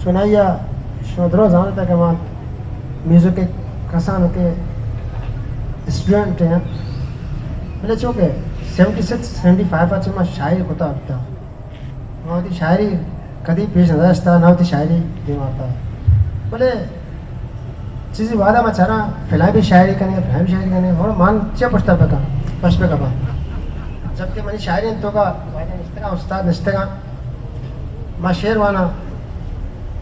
چونائی ءَ شما درو زانت کہ ما میوزک ءِ کسانکیں اسٹوڈنٹ ایں، بلے چونکہ سیونٹی سکس، سیونٹی فائیو ءَ چہ ما شاعری کتا بیتا، ما وتی شاعری کدی پیش نہ داشتا، نہ وتی شاعری دیما آتا۔ بلے چیزی وہدا ما چاراں، فلاں بھی شاعری کنے، فلاں بھی شاعری کنے، اور من چے پشتا بکا، پشت بکا با۔ جبکہ منی شاعری توکا وہدا نشتگاں، استاد نشتگاں، ما شعر واناں،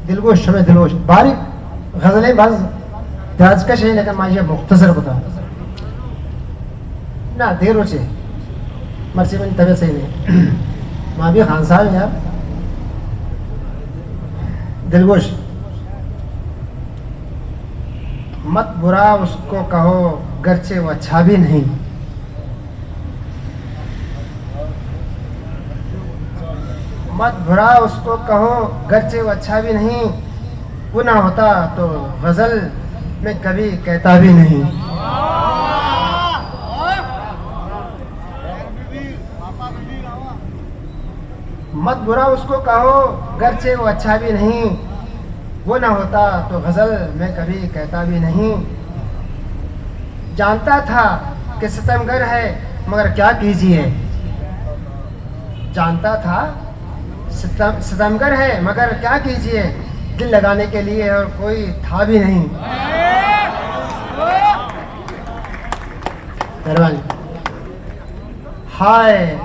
دلگوش، ہمے دلگوش۔ باریک غزلیں باز دراز کش ایں، لیکن ما یہ مختصر کتا۔ نہ، دیر روچے۔ مرچی منی طبیعت صحیح نہیں۔ ما بھی خان صاحب یار۔ دلگوش۔ مت برا اس کو کہو، گرچہ وہ اچھا بھی نہیں۔ مت برا اس کو کہو، گرچہ وہ اچھا بھی نہیں، وہ نہ ہوتا تو غزل میں کبھی کہتا بھی نہیں۔ مت برا اس کو کہو، گرچہ وہ اچھا بھی نہیں، وہ نہ ہوتا تو غزل میں کبھی کہتا بھی نہیں۔ جانتا تھا کہ ستمگر ہے، مگر کیا کیجیے۔ جانتا تھا ستم، ستمگر ہے، مگر کیا کیجیے، دل لگانے کے لیے اور کوئی تھا بھی نہیں۔ مہربانی۔ ہائے،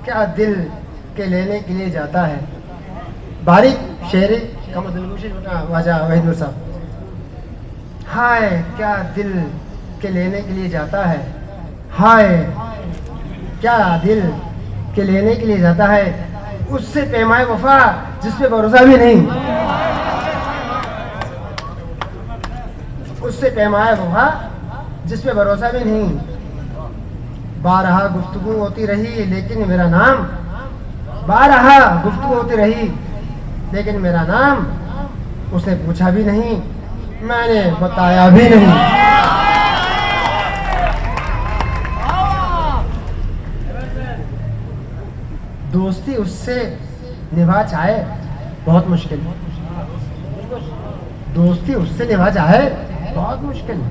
کیا دل کے لینے کے لیے جاتا ہے۔ باریک شعری کم دلگوشی بکا واجہ وحید نور صاحب۔ ہائے، کیا دل کے لینے کے لیے جاتا ہے۔ ہائے، کیا دل کے لینے کے لیے جاتا ہے، اس سے پیمائے وفا جس پہ بھروسہ بھی نہیں۔ اس سے پیمائے وفا جس پہ بھروسہ بھی نہیں۔ بارہا گفتگو ہوتی رہی لیکن میرا نام، بارہا گفتگو ہوتی رہی لیکن میرا نام اس نے پوچھا بھی نہیں، میں نے بتایا بھی نہیں۔ دوستی اس سے نبھا چاہے بہت مشکل۔ دوستی اس سے نبھا چاہے بہت مشکل۔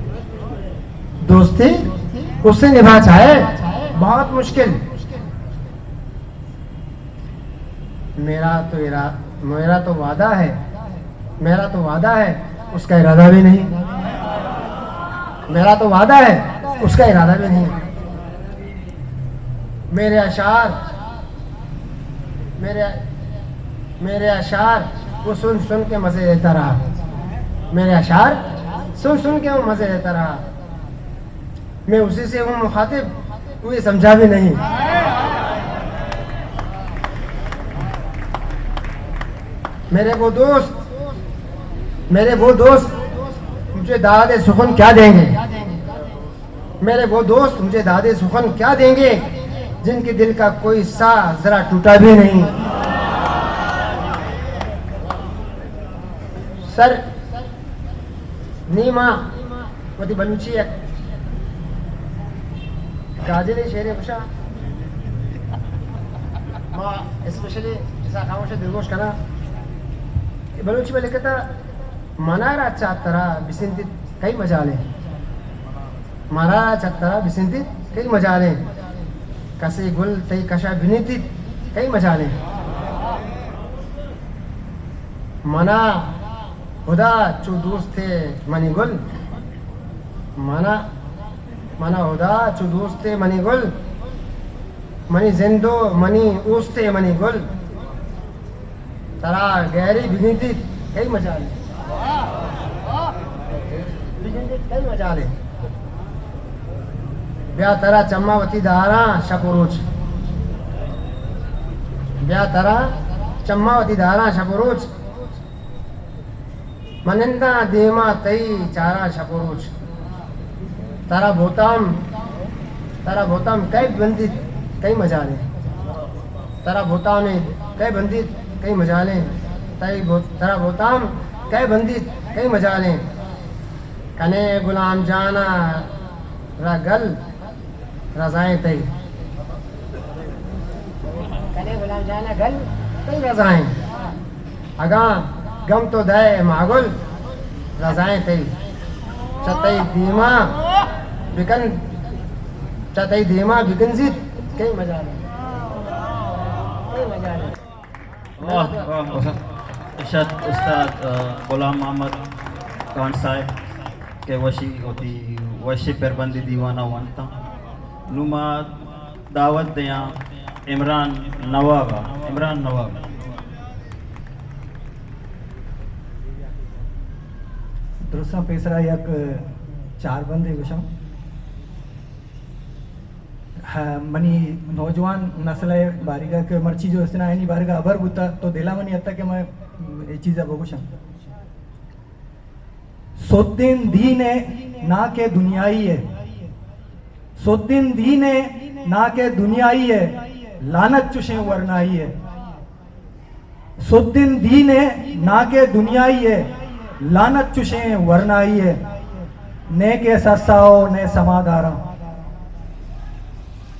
دوستی اس سے نبھا چاہے بہت مشکل۔ میرا تو ارا-، میرا تو وعدہ ہے، میرا تو وعدہ ہے، اس کا ارادہ بھی نہیں۔ میرا تو وعدہ ہے، اس کا ارادہ بھی نہیں۔ میرے اشعار، میرے، میرے اشعار وہ سن سن کے مزے لیتا رہا۔ میرے اشعار سن سن کے وہ مزے لیتا رہا۔ میں اسی سے ہوں مخاطب، وہ یہ سمجھا بھی نہیں۔ میرے وہ دوست، میرے وہ دوست مجھے داد سخن کیا دیں گے؟ میرے وہ دوست مجھے داد سخن کیا دیں گے، جن کے دل کا کوئی سا ذرا ٹوٹا بھی نہیں۔ سر، نی ما وتی بلوچی یک گاجلیں شعرے گوشاں۔ ما اسپیشلی اسحاق خاموش ءَ دلگوش کناں کہ بلوچی ءَ لکھتا، منا را چہ ترا بسندیت کئی مجالیں۔ منا را چہ ترا بسندیت کئی مجالیں۔ کسے گل تئی کشا بنیتیت کئی مجالیں۔ منا ہدا چو دوست منی گل، منا، منا ہدا چو دوست منی گل، منی زند و منی اوست منی گل، ترا گیری بگندیت کئی مجالے، بگندیت کئی مجالے۔ بیا ترا چما وتی داراں شپ و روچ، بیا ترا چما وتی داراں شپ و روچ، من ننداں دیما تئی چاراں شپ و روچ۔ ترا بوتام، ترا بوتام کئے بندیت کئی مجالیں۔ ترا بوتام کئے بندیت کئی مجالیں۔ تئی بو-، ترا بوتام کئے بندیت کئی مجالیں۔ کنے غلام جانا را گل رضائیں تئی۔ کنے غلام جانا گل تئی رضائیں۔ اگاں کم تو دئے ماگل، رضائیں تئی۔ چہ تئی دیما بکن، چہ تئی دیما بکنزیت، کئی مجال انت؟ کئی مجال انت؟ واہ، واہ، واہ۔ ارشاد استاد، آ، غلام محمد خان صاحب کہ وشی وتی وشی پربندی دیوانا ونتاں۔ نوں ما دعوت دیاں عمران نواب ءَ۔ عمران نواب۔ درستاں پیسرا یک چار بندے گوشاں۔ ہاں، منی نوجوان نسل ءِ باریگا کہ مرچی جو استنا اینی باریگا ہبر بوتا تو دلا منی اتا کہ میں اے چیزا بگوشاں۔ سدین دین ءِ نا کہ دنیائی ءِ، سدین دین ءِ نا کہ دنیائی ءِ، لعنت چشیں ورنائی ءِ۔ سدین دین ءِ نا کہ دنیائی ءِ، لعنت چشیں ورنائی ءِ۔ نئے کہ سسا ءُ نئے سماداراں،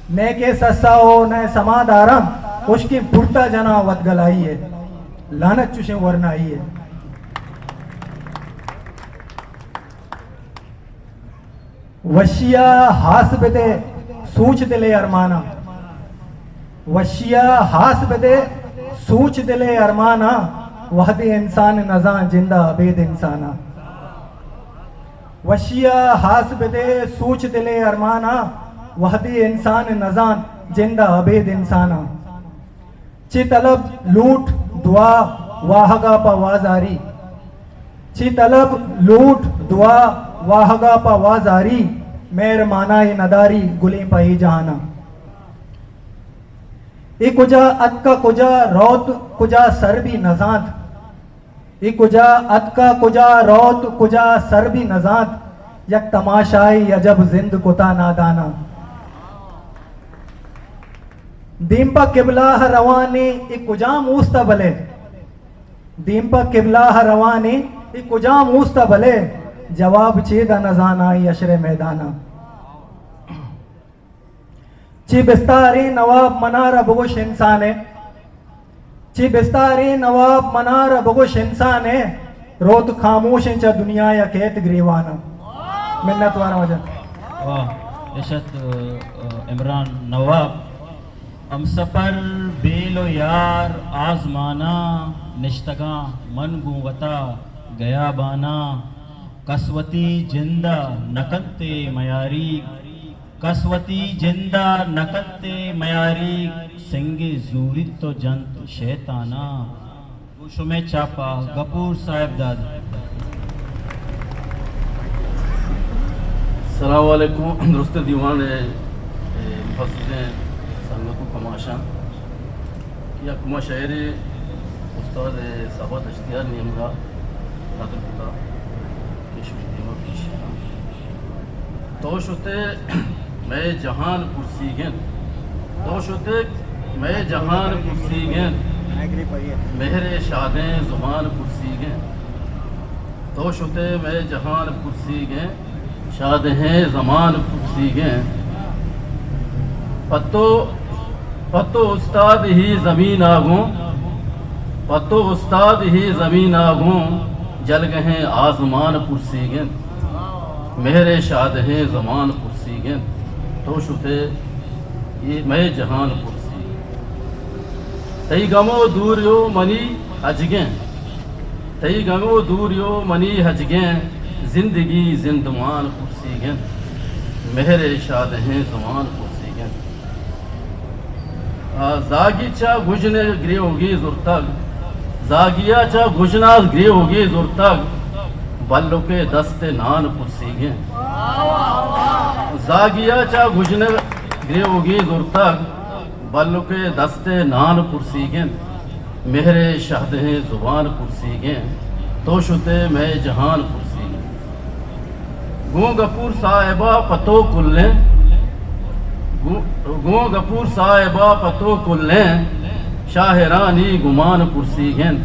نئے کہ سسا ءُ نئے سماداراں، اشکیں پرتا جناں وت گلائی ءِ۔ لعنت چشیں ورنائی ءِ۔ وشیا ہاس بدے سوچ دلے ارمانا، وشیا ہاس بدے سوچ دلے ارمانا، وہدے انسان نزان جندا ابید انسانا۔ وشیا ہاس بدے سوچ دلے ارمانا، وہدے انسان نزان جندا ابید انسانا۔ چہ طلب لوٹ دعا واہگا پہ وازاری، چہ طلب لوٹ دعا واہگا پہ وازاری، مہر مانائے نداری گلیں پہ اے جہانا۔ اے کجا اتکا کجا روت کجا سر بی نزانت، اے کجا اتکا کجا روت کجا سر بی نزانت، یک تماشائے عجب زند کتا نادانا۔ دیم پہ قبلہ روانیں اے کجام اوستا بلے، دیم پہ قبلہ روانیں اے کجام اوستا بلے، جواب چیدا نزاناں اے حشر میدانا۔ چی بستاریں نواب منارا بگوش انسانے، چی بستاریں نواب منارا بگوش انسانے، روت خاموشیں چہ دنیا یا کیت گریوانا۔ منت وارا واجہ۔ واہ، ارشاد، آ، عمران نواب۔ ہمسپر بیل و یار آزمانا، نشتگاں من گوں وتا گیابانا۔ کس وتی جندا نکنتے میاری، کس وتی جندا نکنتے میاری، سنگے زوریت تو جنت شیطانا۔ گوں شمئے چاپا غفور صاحب داد۔ السلام علیکم۔ درستیں دیوان ءِ، اے، مخصوصیں سنگت و کماشاں کہ یک ما شاعرے استاد صبا دشتیار نیمگا نظر کتا کہ شمئے دیما پیش کناں۔ تو شتے مئے جہان پرسیگ انت، تو شتے مئے جہان پرسیگ انت، مہر شادیں زبان پرسیگ انت۔ تو شتے مئے جہان پرسیگ انت، شادہیں زمان پرسیگ انت۔ پہ تو، پہ تو استاد ہی زمین آگوں، پہ تو استاد ہی زمین آگوں، جلگہیں آزمان پرسیگ انت۔ مہر شادہیں زمان پرسیگ انت۔ تو شتے اے مئے جہان پرسیگ انت۔ تئی گم و دوریو منی ہجگیں، تئی گم و دوریو منی ہجگیں، زندگی زندمان پرسیگ انت، مہر شادہیں زمان پرسیگ انت۔ آ، زاگی چہ گژن گریوگی زرتگ، زاگیا چہ گژنا گریوگی زرتگ، بلکے دست نان پرسیگ انت۔ زاگیا چہ گژن گریوگی زرتگ، بلکے دست نان پرسیگ انت، مہر شہدہیں زبان پرسیگ انت، تو شتے مئے جہان پرسیگ انت۔ گوں گپور صاحبا پہ تو کلیں، گوں، گوں گپور صاحبا پہ تو کلیں، شاعرانی گمان پرسیگ انت،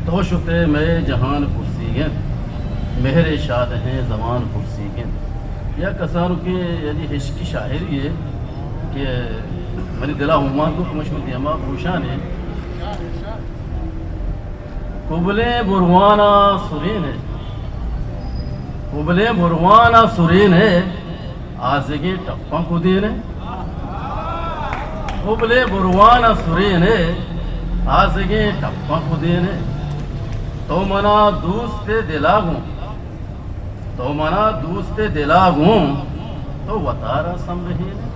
تو شتے مئے جہان پرسیگ انت، مہر شادہیں زمان پرسیگ انت۔ یک کسانوکیں یعنی عشقی شاعری ہے کہ منی دلا اومان کو کمش میں دیما گوشانے۔ کبلیں بروان ءَ سرین ئے، کبلیں بروان ءَ سرین ئے، آزگیں ٹپاں کدین ئے۔ کبلیں بروان ءَ سرین ئے، آزگیں ٹپاں کدین ئے۔ تو منا دوست دل ءَ گوں، تو منا دوست دل ءَ گوں، تو وتارا سمبہین ئے۔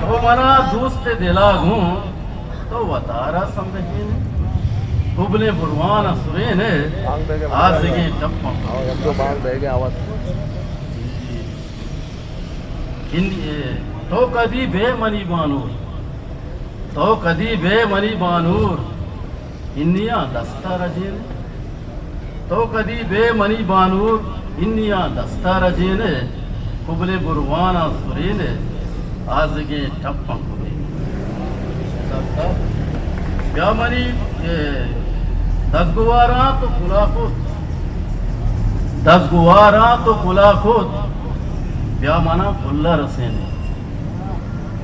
تو منا دوست دل ءَ گوں، تو وتارا سمبہین ئے۔ کبلیں بروان ءَ سرین ئے، آزگیں ٹپاں۔ ہاں، یک دو بانگ بیگے آواز۔ ان-، اے، تو کدی بے منی بانور، تو کدی بے منی بانور، انیاں دست ءَ رجین ئے۔ تو کدی بے منی بانور، انیاں دست ءَ رجین ئے۔ کبلیں بروان ءَ سرین ئے، آزگیں ٹپاں کدین ئے۔ بیا منی، اے، دزگواراں تو کلا کت، دزگواراں تو کلا کت، بیا منا کل ءَ رسین ئے۔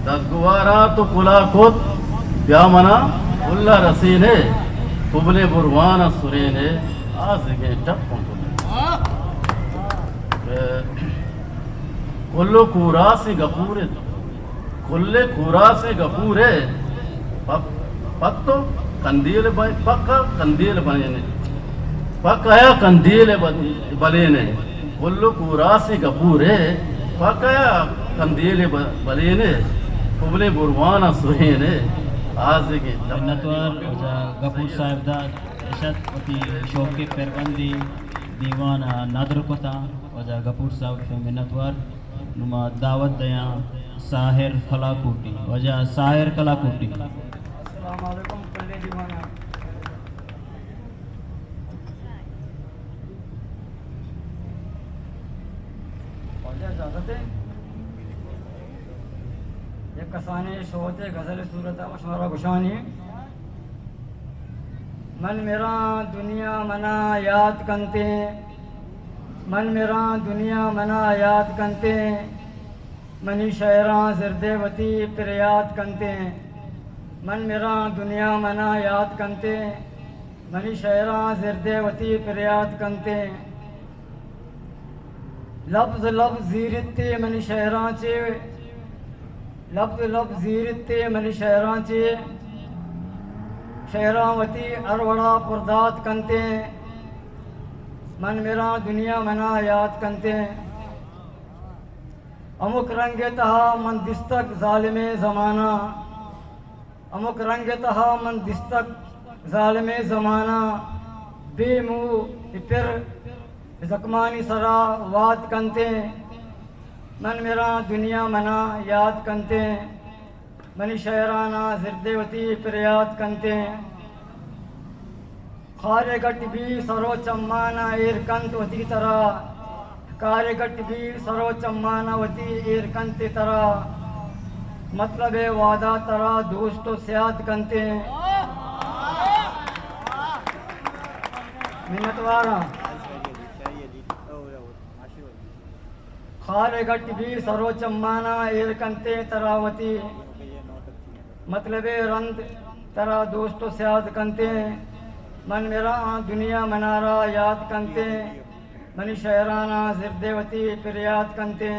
دزگواراں تو کلا کت، بیا منا کل ءَ رسین ئے۔ کبلیں بروان ءَ سرین ئے، آزگیں ٹپاں کدین ئے۔ اے، کل ءُ کوراسیں گپور ئے، کل ءُ کوراسیں گپور ئے، پ-، پہ تو کندیل ب-، پہ کیا کندیل بلین ئے، پہ کیا کندیل ب-، بلین ئے۔ کل ءُ کوراسیں گپور ئے، پہ کیا کندیل ب-، بلین ئے۔ کبلیں بروان ءَ سرین ئے، آزگیں ٹپ۔ منتوار واجہ گپور صاحب داد اشت وتی شوق ءِ پربندی دیوان ءَ ندر کتاں۔ واجہ گپور صاحب شمئے منتوار۔ نوں ما دعوت دیاں ساحر کلاکوٹی، واجہ ساحر کلاکوٹی۔ السلام علیکم کلیں دیوان ءَ۔ واجہ اجازت ئے؟ یک کسانیں شوتے غزل صورت ءَ شمارا گشانی۔ من مراں دنیا منا یات کنتے، من مراں دنیا منا یات کنتے، منی شئیراں زردے وتی پریات کنتے۔ من مراں دنیا منا یات کنتے، منی شئیراں زردے وتی پریات کنتے۔ لبز لبز زیرتے منی شئیراں چے، لبز لبز زیرتے منی شئیراں چے، شئیراں وتی ہر وڑا پردات کنتے۔ من مراں دنیا منا یات کنتے۔ ہمک رنگ ءِ تہا من دیستگ ظالمیں زمانہ، ہمک رنگ ءِ تہا من دیستگ ظالمیں زمانہ، بے مو ءُ پر زکمانی سرا وات کنتے۔ من مراں دنیا منا یات کنتے، منی شئیراناں زردے وتی پریات کنتے۔ خارے گٹ بی سر ءُ چمانا ایر کنت وتی ترا، خارے گٹ بی سر ءُ چمانا وتی ایر کنت ترا، مطلب ءِ وعدہ ترا دوست ءُ سیاد کنتے۔ منتواراں۔ خارے گٹ بی سر ءُ چمانا ایر کنتے ترا وتی، مطلب ءِ رند ترا دوست ءُ سیاد کنتے۔ من مراں دنیا منارا یات کنتے، منی شئیراناں زردے وتی پریات کنتے۔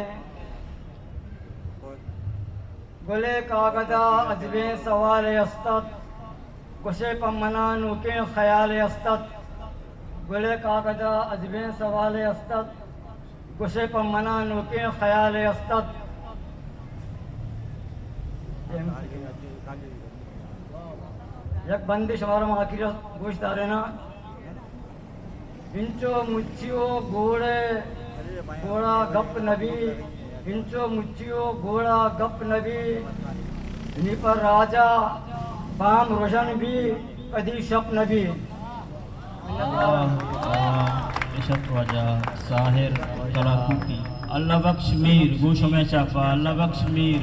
گلے کاگدا عجبیں سوالے است ات، گوشے پہ منا نوکیں خیالے است ات۔ گلے کاگدا عجبیں سوالے است ات، گوشے پہ منا نوکیں خیالے است ات۔ یک بندے شمارا ما آخری گوش داریناں۔ انچو مچی ءُ گوڑے گوڑا گپ نبی، انچو مچی ءُ گوڑا گپ نبی، نی پہ راجا بام روژن بی، کدی شپ نبی۔ واہ، واہ، اشت واجہ ساحر کلاکوٹی۔ اللہ بخش میر، گوں شمئے چاپا، اللہ بخش میر۔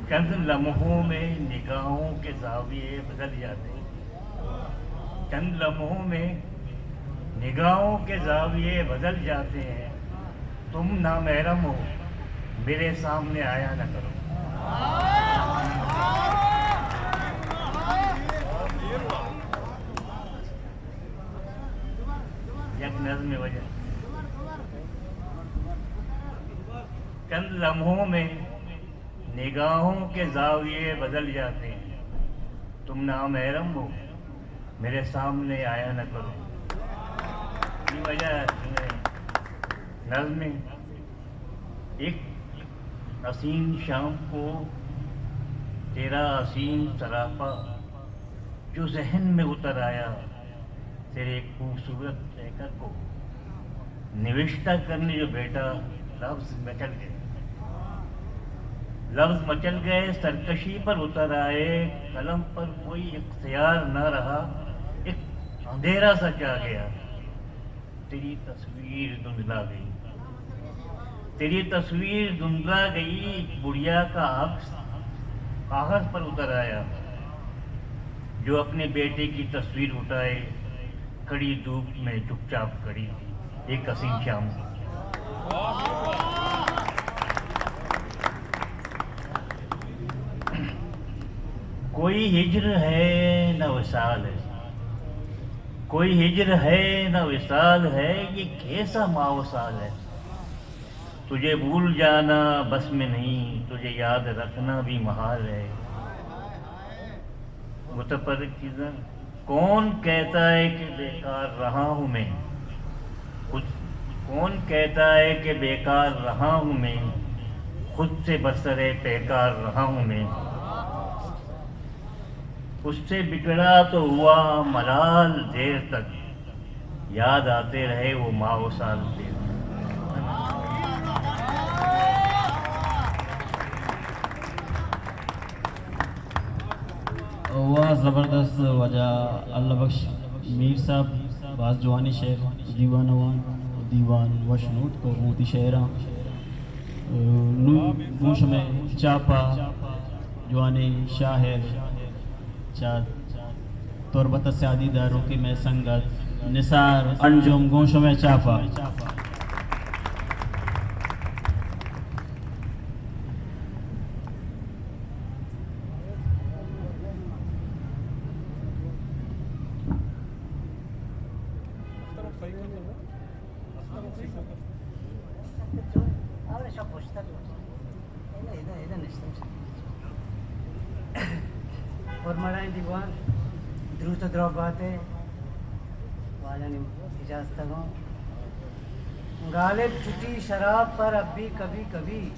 چند لمحوں میں نگاہوں کے زاویے بدل جاتے ہیں۔ چند لمحوں میں نگاہوں کے زاویے بدل جاتے ہیں۔ تم نامحرم ہو، میرے سامنے آیا نہ کرو۔ یک نظم وجہ۔ چند لمحوں میں نگاہوں کے زاویے بدل جاتے ہیں۔ تم نامحرم ہو، میرے سامنے آیا نہ کرو۔ یہ وجہ ہے۔ نظم ہے۔ ایک حسین شام کو تیرا حسین سراپا جو ذہن میں اتر آیا، تیرے خوبصورت لیکھن کو نوشتہ کرنے جو بیٹھا، لفظ مچل گئے۔ لفظ مچل گئے، سرکشی پر اتر آئے، قلم پر کوئی اختیار نہ رہا، ایک اندھیرا سا چھا گیا۔ تیری تصویر دھندلا گئی۔ تیری تصویر دھندلا گئی، ایک بڑھیا کا عکس کاغذ پر اتر آیا۔ جو اپنے بیٹے کی تصویر اٹھائے، کڑی دھوپ میں چپ چاپ کڑی تھی۔ ایک حسین شام تھی۔ کوئی ہجر ہے نہ وصال ہے، کوئی ہجر ہے نہ وصال ہے، یہ کیسا ماہ و سال ہے؟ تجھے بھول جانا بس میں نہیں، تجھے یاد رکھنا بھی محال ہے۔ متفرق چیزاں۔ کون کہتا ہے کہ بیکار رہا ہوں میں؟ خود، کون کہتا ہے کہ بیکار رہا ہوں میں؟ خود سے برسر پیکار رہا ہوں میں۔ اس سے بچھڑا تو ہوا ملال دیر تک، یاد آتے رہے وہ ماہ و سال دیر تک۔ واہ، زبردست واجہ اللہ بخش میر صاحب، باز جوانیں شعر، دیوان وان، دیوان وش نوٹ کو وتی شعراں۔ نوں گوں شمئے چاپا جوانیں شاعر چہ تربت ءَ سیادی داروکیں مئے سنگت نثار انجم گوں شمئے چاپا۔ اور مڑائیں دیوان، دروت ءُ دراہ بات ئے، واجہانی اجازت ءَ گوں۔ غالب چھٹی شراب پر اب بھی کبھی کبھی،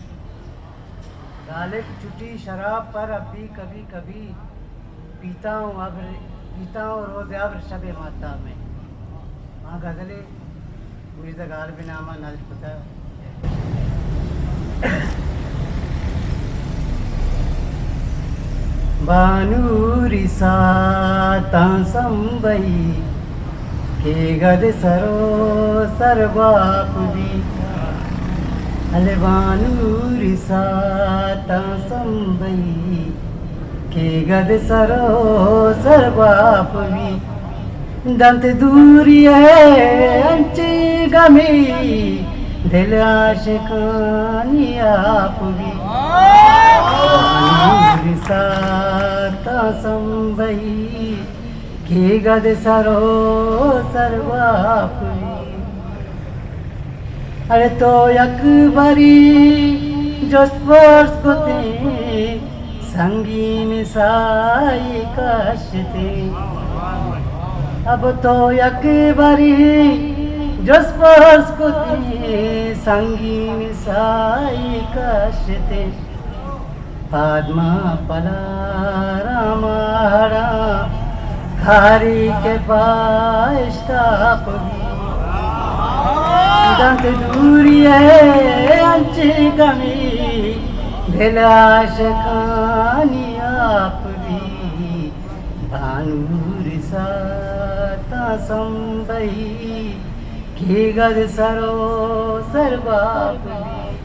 غالب چھٹی شراب پر اب بھی کبھی کبھی، پیتا ہوں ابر، پیتا ہوں روز ابر شب ماہتاب میں۔ آ غزلے مرشد غالب نام ءَ نظر کتہ۔ بانوری ساتاں سمبئی، کہ گد سر و سر باپ بی۔ ہلے بانوری ساتاں سمبئی، کہ گد سر و سر باپ بی۔ دنت دوری ءَ انچیں گمی، دل عاشقانی آپ بی۔ نور ساتاں سمبئی، کہ گد سر و سر باپ بی۔ اڑے تو یک بری جست پرس کتیں، سنگین سائی کشتیں۔ اب تو یک بری جست پرس کتیں، سنگین سائی کشتیں۔ پادما پلارا ماڑا کاری کے پاشتاپ بی۔ دنت دوری ءَ انچیں گمی، دل عاشقانی آپ بی۔ بانور ساتاں سمبئی، کہ گد سر و سر باپ بی۔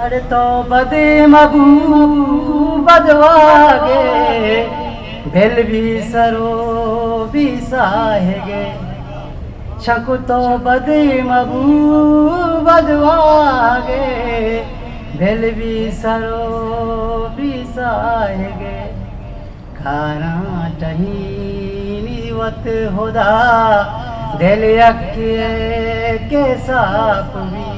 اڑے تو بدے مبو بدواگے، دل بی سرو بی ساہگے۔ چنکو تو بدے مبو بدواگے، دل بی سرو بی ساہگے۔ کاراں ٹہینی وت خدا، دل یکے کہ صاف بی۔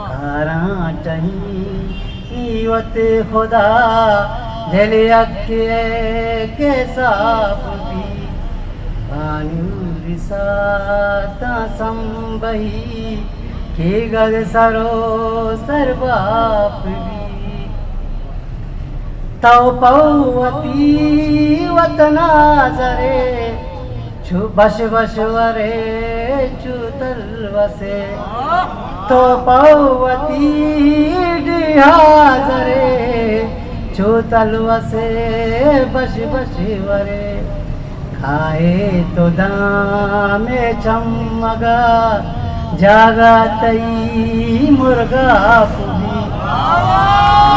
کاراں ٹہینی وت خدا، دل یکے کہ صاف بی۔ بانور ساتاں سمبہی، کہ گد سرو سرباپ بی۔ تو پہ وتی وطنا زرے، چو بش بش ورے، چو تلوسے۔ تو پہ وتی ڈیہا زرے، چو تلوسے، بش بش ورے۔ کائے تو داں مئے چمگا، جاگہ تئی مرگاپ بی۔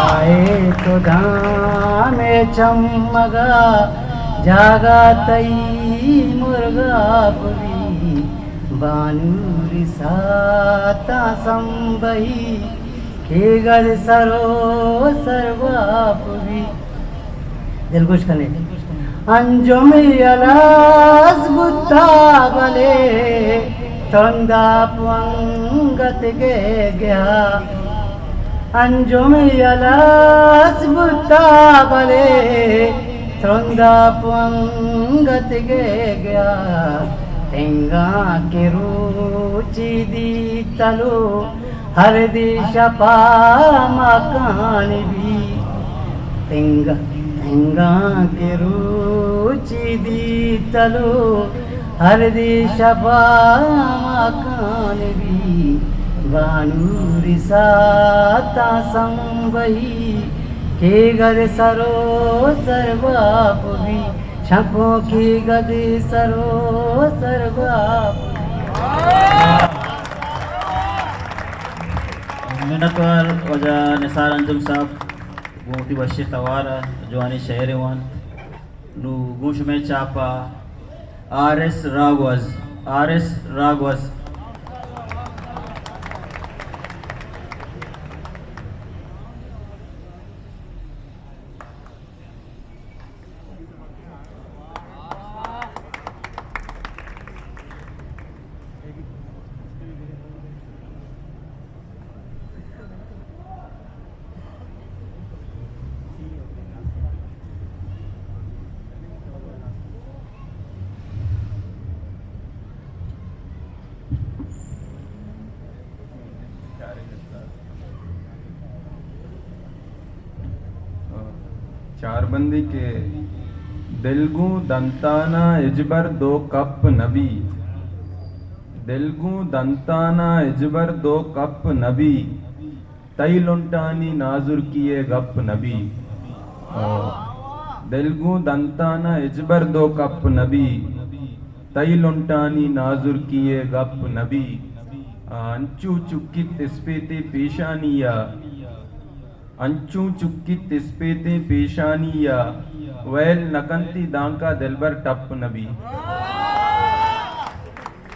کائے تو داں مئے چمگا، جاگہ تئی مرگاپ بی۔ بانور ساتاں سمبہی، کہ گد سرو سرباپ بی۔ دلگوش کنے۔ انجم ہلاس بوتا بلے، ترنداپ انگت گے گیا۔ انجم ہلاس بوتا بلے، ترنداپ انگت گے گیا۔ تنگاں کہ روچی دی تلو، ہردی شپا مکان بی۔ تنگ، تنگاں کہ روچی دی تلو، ہردی شپا مکان بی۔ بانور ساتاں سمبہی، کہ گد سرو سرباپ بی۔ چنکو کہ گد سرو سرباپ بی۔ منتوار واجہ نثار انجم صاحب، گوں وتی وشیں توار ء جوانیں شعرے وانت۔ نوں گوں شمئے چاپ ء آر ایس راگوز، آر ایس راگوز۔ چار بندی کہ دل گوں دنتانا ہچبر دو کپ نبی۔ دل گوں دنتانا ہچبر دو کپ نبی۔ تئی لنٹانی نازرکی ء گپ نبی۔ او، دل گوں دنتانا ہچبر دو کپ نبی۔ تئی لنٹانی نازرکی ء گپ نبی۔ آ، انچو چکیت اسپیتیں پیشانی ء، انچو چکیت اسپیتیں پیشانی ء، ویل نکنتی دانکا دلبر ٹپ نبی۔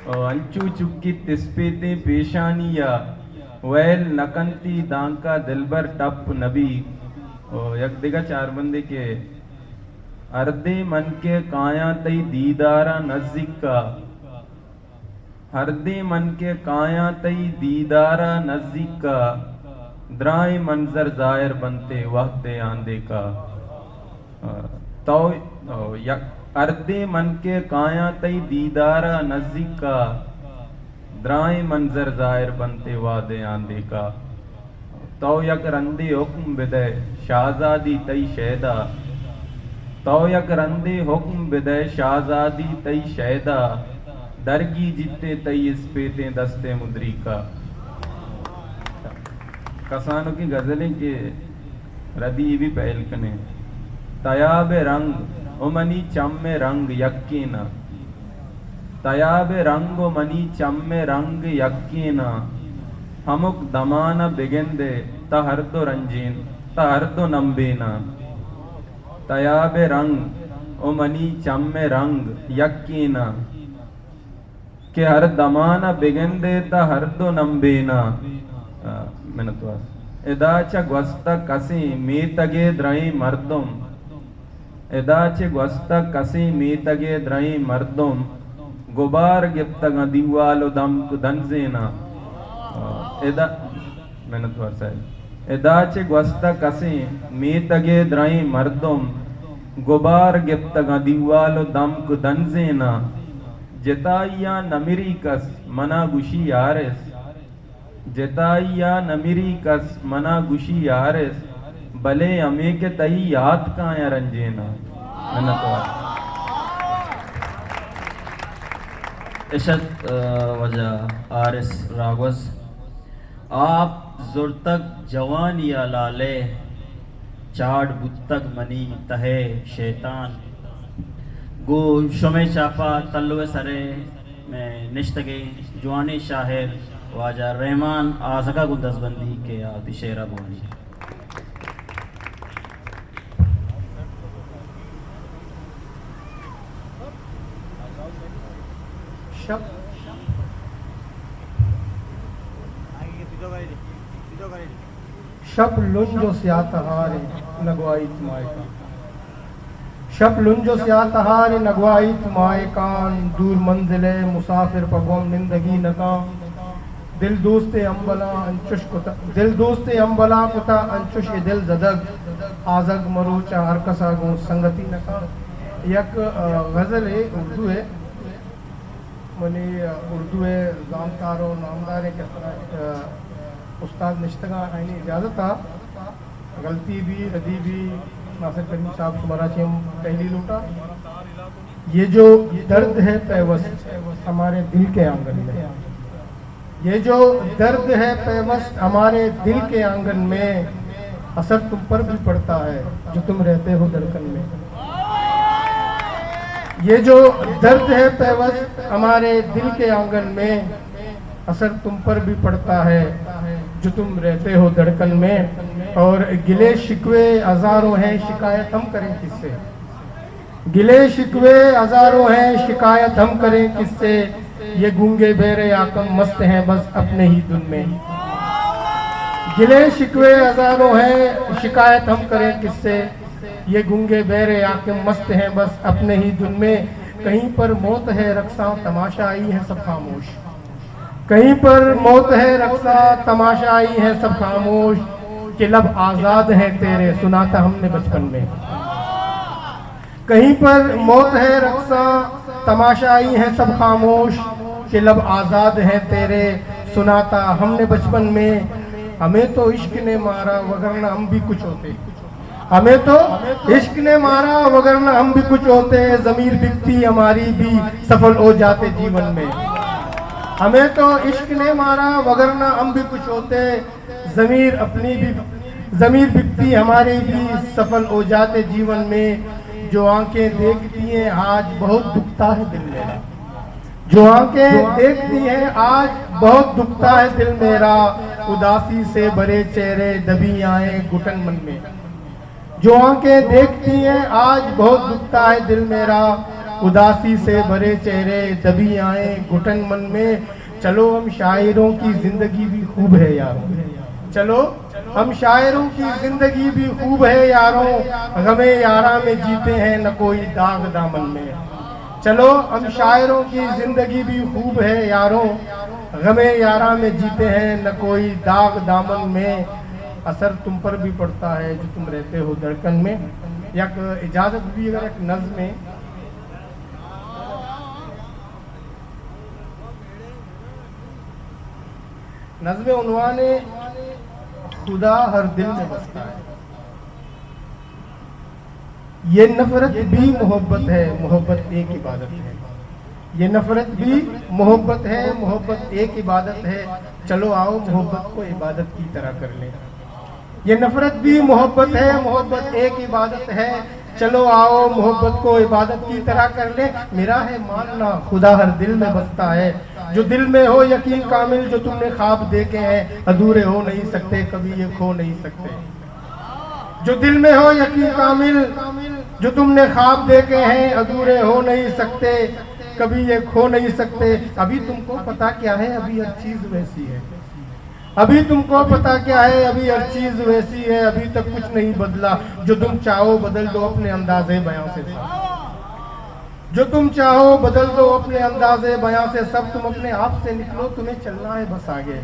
او انچو چکیت اسپیتیں پیشانی ء، ویل نکنتی دانکا دلبر ٹپ نبی۔ او یک دگہ چار بندے کہ ہردیں من کہ کایاں تئی دیدار ء نزیک ء، ہردیں من کہ کایاں تئی دیدار ء نزیک ء، درائیں منظر ظاہر بنت ء وہد ء آندیک ء۔ تو، او، یک ہردیں من کہ کایاں تئی دیدار ء نزیک ء، درائیں منظر ظاہر بنت ء وہد ء آندیک ء۔ تو یک رندے حکم بدئے شاہزادی تئی شیدا، تو یک رندے حکم بدئے شاہزادی تئی شیدا، درگیجیت ایں تئی اسپیتیں دست ء مدریکا۔ کسانکیں غزلیں کہ ردی بھی پہل کنے۔ تیاب رنگ و منی چم رنگ یکینا۔ تیاب رنگ و منی چم رنگ یکینا۔ ہمک دمان ءَ بگندئے تہ ہر دو رنجین، تہ ہر دو نمبیناں۔ تیاب ءِ رنگ و منی چم ءِ رنگ یکیناں، کہ ہر دمان ءَ بگندئے تہ ہر دو نمبیناں۔ آ، منتوار۔ ادا چہ گوستہ کسیں میتگ ءِ درائیں مردم، ادا چہ گوستہ کسیں میتگ ءِ درائیں مردم، گبار گپتگاں دیوال و دمک دنزیناں۔ ادا، منتوار صاحب۔ ادا چہ گوستہ کسیں میتگ ءِ درائیں مردم، گبار گپتگاں دیوال و دمک دنزیناں۔ جتائیاں نمری کس منا گوشی حارث، جتائیا نمری کس منا گوشی حارث، بلے ہمے کہ تئی یات کایاں رنجیناں۔ منتوار۔ اشت، آ، واجہ حارث راگوز، آپ زرتگ جوانی ءَ لالے، چاڑ بوتگ منی تہ ءِ شیطان۔ گوں شمے چاپا تلو ءِ سرے مئے نشتگیں جوانیں شاعر واجہ رحمان آزگا گوں دزبندی کہ آ وتی شعرا بوانی۔ شپ، شپ لنج و سیاہ تہاریں نگوائیت ماہکان۔ شپ لنج و سیاہ تہاریں نگوائیت ماہکان، دور منزل ءِ مسافر پہ گوم نندگی نکان۔ دل دوستیں امبلاں انچش کتا، دل دوستیں امبلاں کتا انچش اے دل زدگ، آزگ مروچاں ہر کسا گوں سنگتی نکان۔ یک، آ، غزلے اردو ءِ، منی، آ، اردو ءِ زانتکار و نامداریں کساں، آ، استاد نشتگاں، آئینی اجازت ءَ غلطی بی، ردی بی، ناصر کریم صاحب شمارا چہ ہم پہلی لوٹا۔ یہ جو درد ہے پیوست ہمارے دل کے آنگن میں، یہ جو درد ہے پیوست ہمارے دل کے آنگن میں، اثر تم پر بھی پڑتا ہے جو تم رہتے ہو دھڑکن میں۔ یہ جو درد ہے پیوست ہمارے دل کے آنگن میں، اثر تم پر بھی پڑتا ہے جو تم رہتے ہو دھڑکن میں۔ اور گلے شکوے ہزاروں ہیں، شکایت ہم کریں کس سے؟ گلے شکوے ہزاروں ہیں، شکایت ہم کریں کس سے؟ یہ گونگے بہرے حاکم مست ہیں بس اپنے ہی دھن میں۔ گلے شکوے ہزاروں ہیں، شکایت ہم کریں کس سے؟ یہ گونگے بہرے حاکم مست ہیں بس اپنے ہی دھن میں۔ کہیں پر موت ہے رقصاں، تماشائی ہیں سب خاموش۔ کہیں پر موت ہے رقصاں، تماشائی ہیں سب خاموش، کہ لب آزاد ہیں تیرے، سنا تھا ہم نے بچپن میں۔ کہیں پر موت ہے رقصاں، تماشائی ہیں سب خاموش، کہ لب آزاد ہیں تیرے، سنا تھا ہم نے بچپن میں۔ ہمیں تو عشق نے مارا، وگرنہ ہم بھی کچھ ہوتے۔ ہمیں تو عشق نے مارا، وگرنہ ہم بھی کچھ ہوتے، ضمیر بکتی ہماری بھی سفل ہو جاتے جیون میں۔ ہمیں تو عشق نے مارا، وگرنہ ہم بھی کچھ ہوتے، ضمیر اپنی بھی، ضمیر بکتی ہماری بھی سفل ہو جاتے جیون میں۔ جو آنکھیں دیکھتی ہیں آج، بہت دکھتا ہے دل میرا۔ جو آنکھیں دیکھتی ہیں آج، بہت دکھتا ہے دل میرا، اداسی سے بھرے چہرے دبی آئیں گھٹن من میں۔ جو آنکھیں دیکھتی ہیں آج، بہت دکھتا ہے دل میرا، اداسی سے بھرے چہرے دبی آئیں گھٹن من میں۔ چلو ہم شاعروں کی زندگی بھی خوب ہے یارو، چلو ہم شاعروں کی زندگی بھی خوب ہے یاروں، غم یاراں میں جیتے ہیں نہ کوئی داغ دامن میں۔ چلو ہم شاعروں کی زندگی بھی خوب ہے یاروں، غم یاراں میں جیتے ہیں نہ کوئی داغ دامن میں، اثر تم پر بھی پڑتا ہے جو تم رہتے ہو دھڑکن میں۔ یک اجازت بھی، اگر یک نظم ہے، نظم عنوان ہے خدا ہر دل میں بستا ہے۔ یہ نفرت بھی محبت ہے، محبت ایک عبادت ہے۔ یہ نفرت بھی محبت ہے، محبت ایک عبادت ہے۔ چلو آؤ محبت کو عبادت کی طرح کر لیں۔ یہ نفرت بھی محبت ہے، محبت ایک عبادت ہے۔ چلو آؤ، محبت کو عبادت کی طرح کر لیں، میرا ہے ماننا، خدا ہر دل میں بستا ہے۔ جو دل میں ہو یقین کامل، جو تم نے خواب دیکھے ہیں، ادھورے ہو نہیں سکتے، کبھی یہ کھو نہیں سکتے۔ جو دل میں ہو یقین کامل، جو تم نے خواب دیکھے ہیں، ادھورے ہو نہیں سکتے، کبھی یہ کھو نہیں سکتے۔ ابھی تم کو پتا کیا ہے، ابھی ہر چیز ویسی ہے۔ ابھی تم کو پتا کیا ہے، ابھی ہر چیز ویسی ہے، ابھی تک کچھ نہیں بدلا۔ جو تم چاہو بدل دو اپنے انداز بیاں سے سب۔ جو تم چاہو بدل دو اپنے انداز بیاں سے سب۔ تم اپنے آپ سے نکلو، تمہیں چلنا ہے بس آگے۔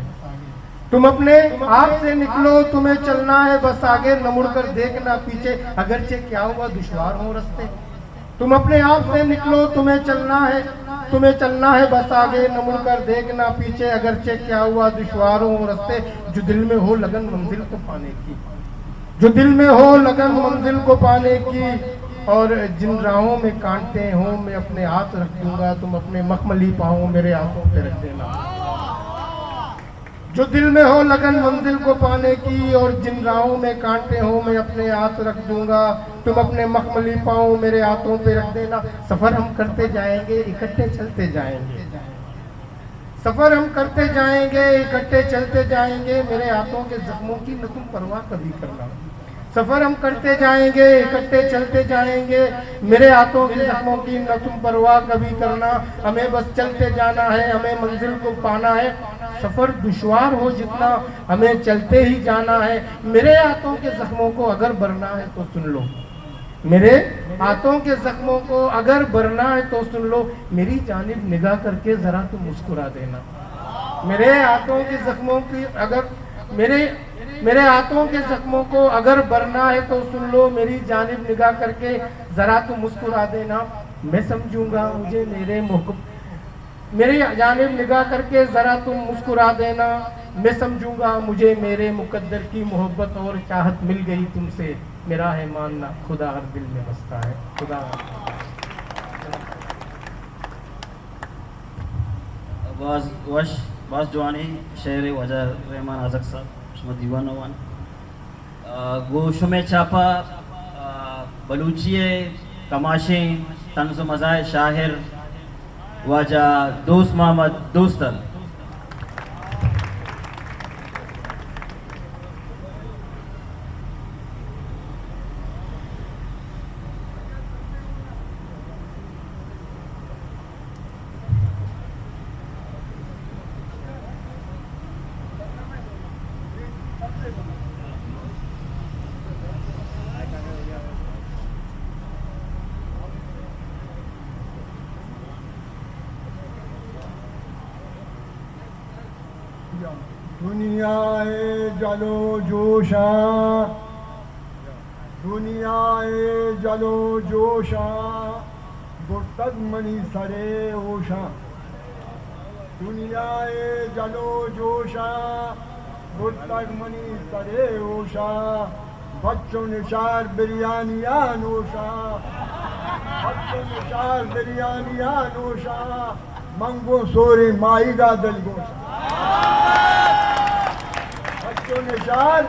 تم اپنے آپ سے نکلو، تمہیں چلنا ہے بس آگے، نہ مڑ کر دیکھنا پیچھے، اگرچہ کیا ہوا دشوار ہوں رستے۔ تم اپنے آپ سے نکلو، تمہیں چلنا ہے، تمہیں چلنا ہے بس آگے، نہ مڑ کر دیکھنا پیچھے، اگرچہ کیا ہوا دشوار ہوں رستے۔ جو دل میں ہو لگن منزل کو پانے کی، جو دل میں ہو لگن منزل کو پانے کی، اور جن راہوں میں کانٹے ہوں میں اپنے ہاتھ رکھ دوں گا، تم اپنے مخملی پاؤں میرے ہاتھوں پہ رکھ دینا۔ جو دل میں ہو لگن منزل کو پانے کی، اور جن راہوں میں کانٹے ہوں میں اپنے ہاتھ رکھ دوں گا، تم اپنے مخملی پاؤں میرے ہاتھوں پہ رکھ دینا۔ سفر ہم کرتے جائیں گے، اکٹھے چلتے جائیں گے۔ سفر ہم کرتے جائیں گے، اکٹھے چلتے جائیں گے، میرے ہاتھوں کے زخموں کی نہ تم پرواہ کبھی کرنا۔ سفر ہم کرتے جائیں گے، اکٹھے چلتے جائیں گے، میرے ہاتھوں کے زخموں کی نہ تم پرواہ کبھی کرنا۔ ہمیں بس چلتے جانا ہے، ہمیں منزل کو پانا ہے۔ سفر دشوار ہو جتنا، ہمیں چلتے ہی جانا ہے۔ میرے ہاتھوں کے زخموں کو اگر بھرنا ہے تو سن لو، میرے ہاتھوں کے زخموں کو اگر بھرنا ہے تو سن لو، میری جانب نگاہ کر کے ذرا تم مسکرا دینا۔ میرے ہاتھوں کے زخموں کی اگر، میرے، میرے ہاتھوں کے زخموں کو اگر بھرنا ہے تو سن لو، میری جانب نگاہ کر کے ذرا تم مسکرا دینا۔ میں سمجھوں گا مجھے میرے محب-، میری جانب نگاہ کر کے ذرا تم مسکرا دینا۔ میں سمجھوں گا مجھے میرے مقدر کی محبت اور چاہت مل گئی تم سے، میرا ہے ماننا، خدا ہر دل میں بستا ہے۔ خدا حافظ۔ باز وش، باز جوانیں شعر واجہ رحمان آزگ صاحب، شما دیوان وان۔ آ، گوں شمئے چاپا، آ، بلوچی ءِ کماشیں طنز ءُ مزاح ءِ شاعر واجہ دوست محمد دوستل۔ دنیا ءِ جل ءُ جوشاں، دنیا ءِ جل ءُ جوشاں، برتگ منی سر ءِ ہوشاں۔ دنیا ءِ جل ءُ جوشاں، برتگ منی سر ءِ ہوشاں۔ بچ ءُ نشار بریانی ءَ نوشاں، بچ ءُ نشار بریانی ءَ نوشاں۔ من گوں سوریں ماہیگ ءَ دلگوش آں۔ بچ ءُ نشار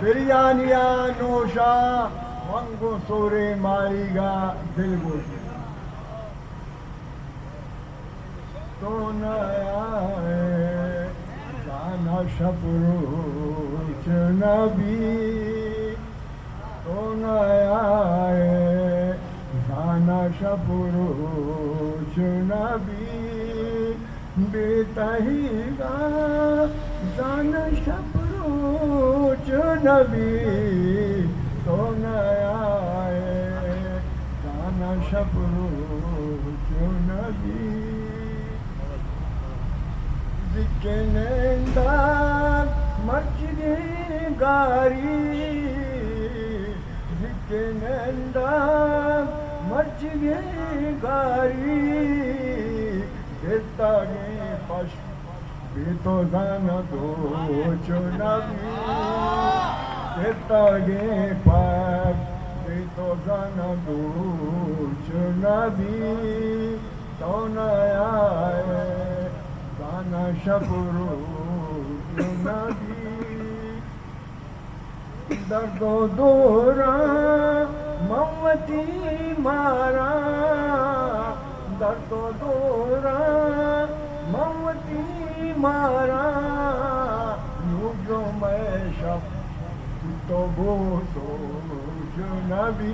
بریانی ءَ نوش آں، من گوں سوریں ماہیگ ءَ دلگوش آں۔ تو نیائے زاناں شپ روچ نبی، تو نیائے زاناں شپ روچ نبی، بے تہیگا زاناں شپ روچ نبی، تو نیائے زاناں شپ روچ نبی۔ زکے ننداں مرچیگیں گاری، زکے ننداں مرچیگیں گاری، گرتگیں پش بے تو زاناں دوچ نبی، گرتگیں پش بے تو زاناں دوچ نبی۔ تو نیائے زاناں شپ روچ نبی۔ درد ءُ دوراں من وت وتی مارا در تو دورا، من وتی مارا نو جو میں شپ تو بو سوچ نبی،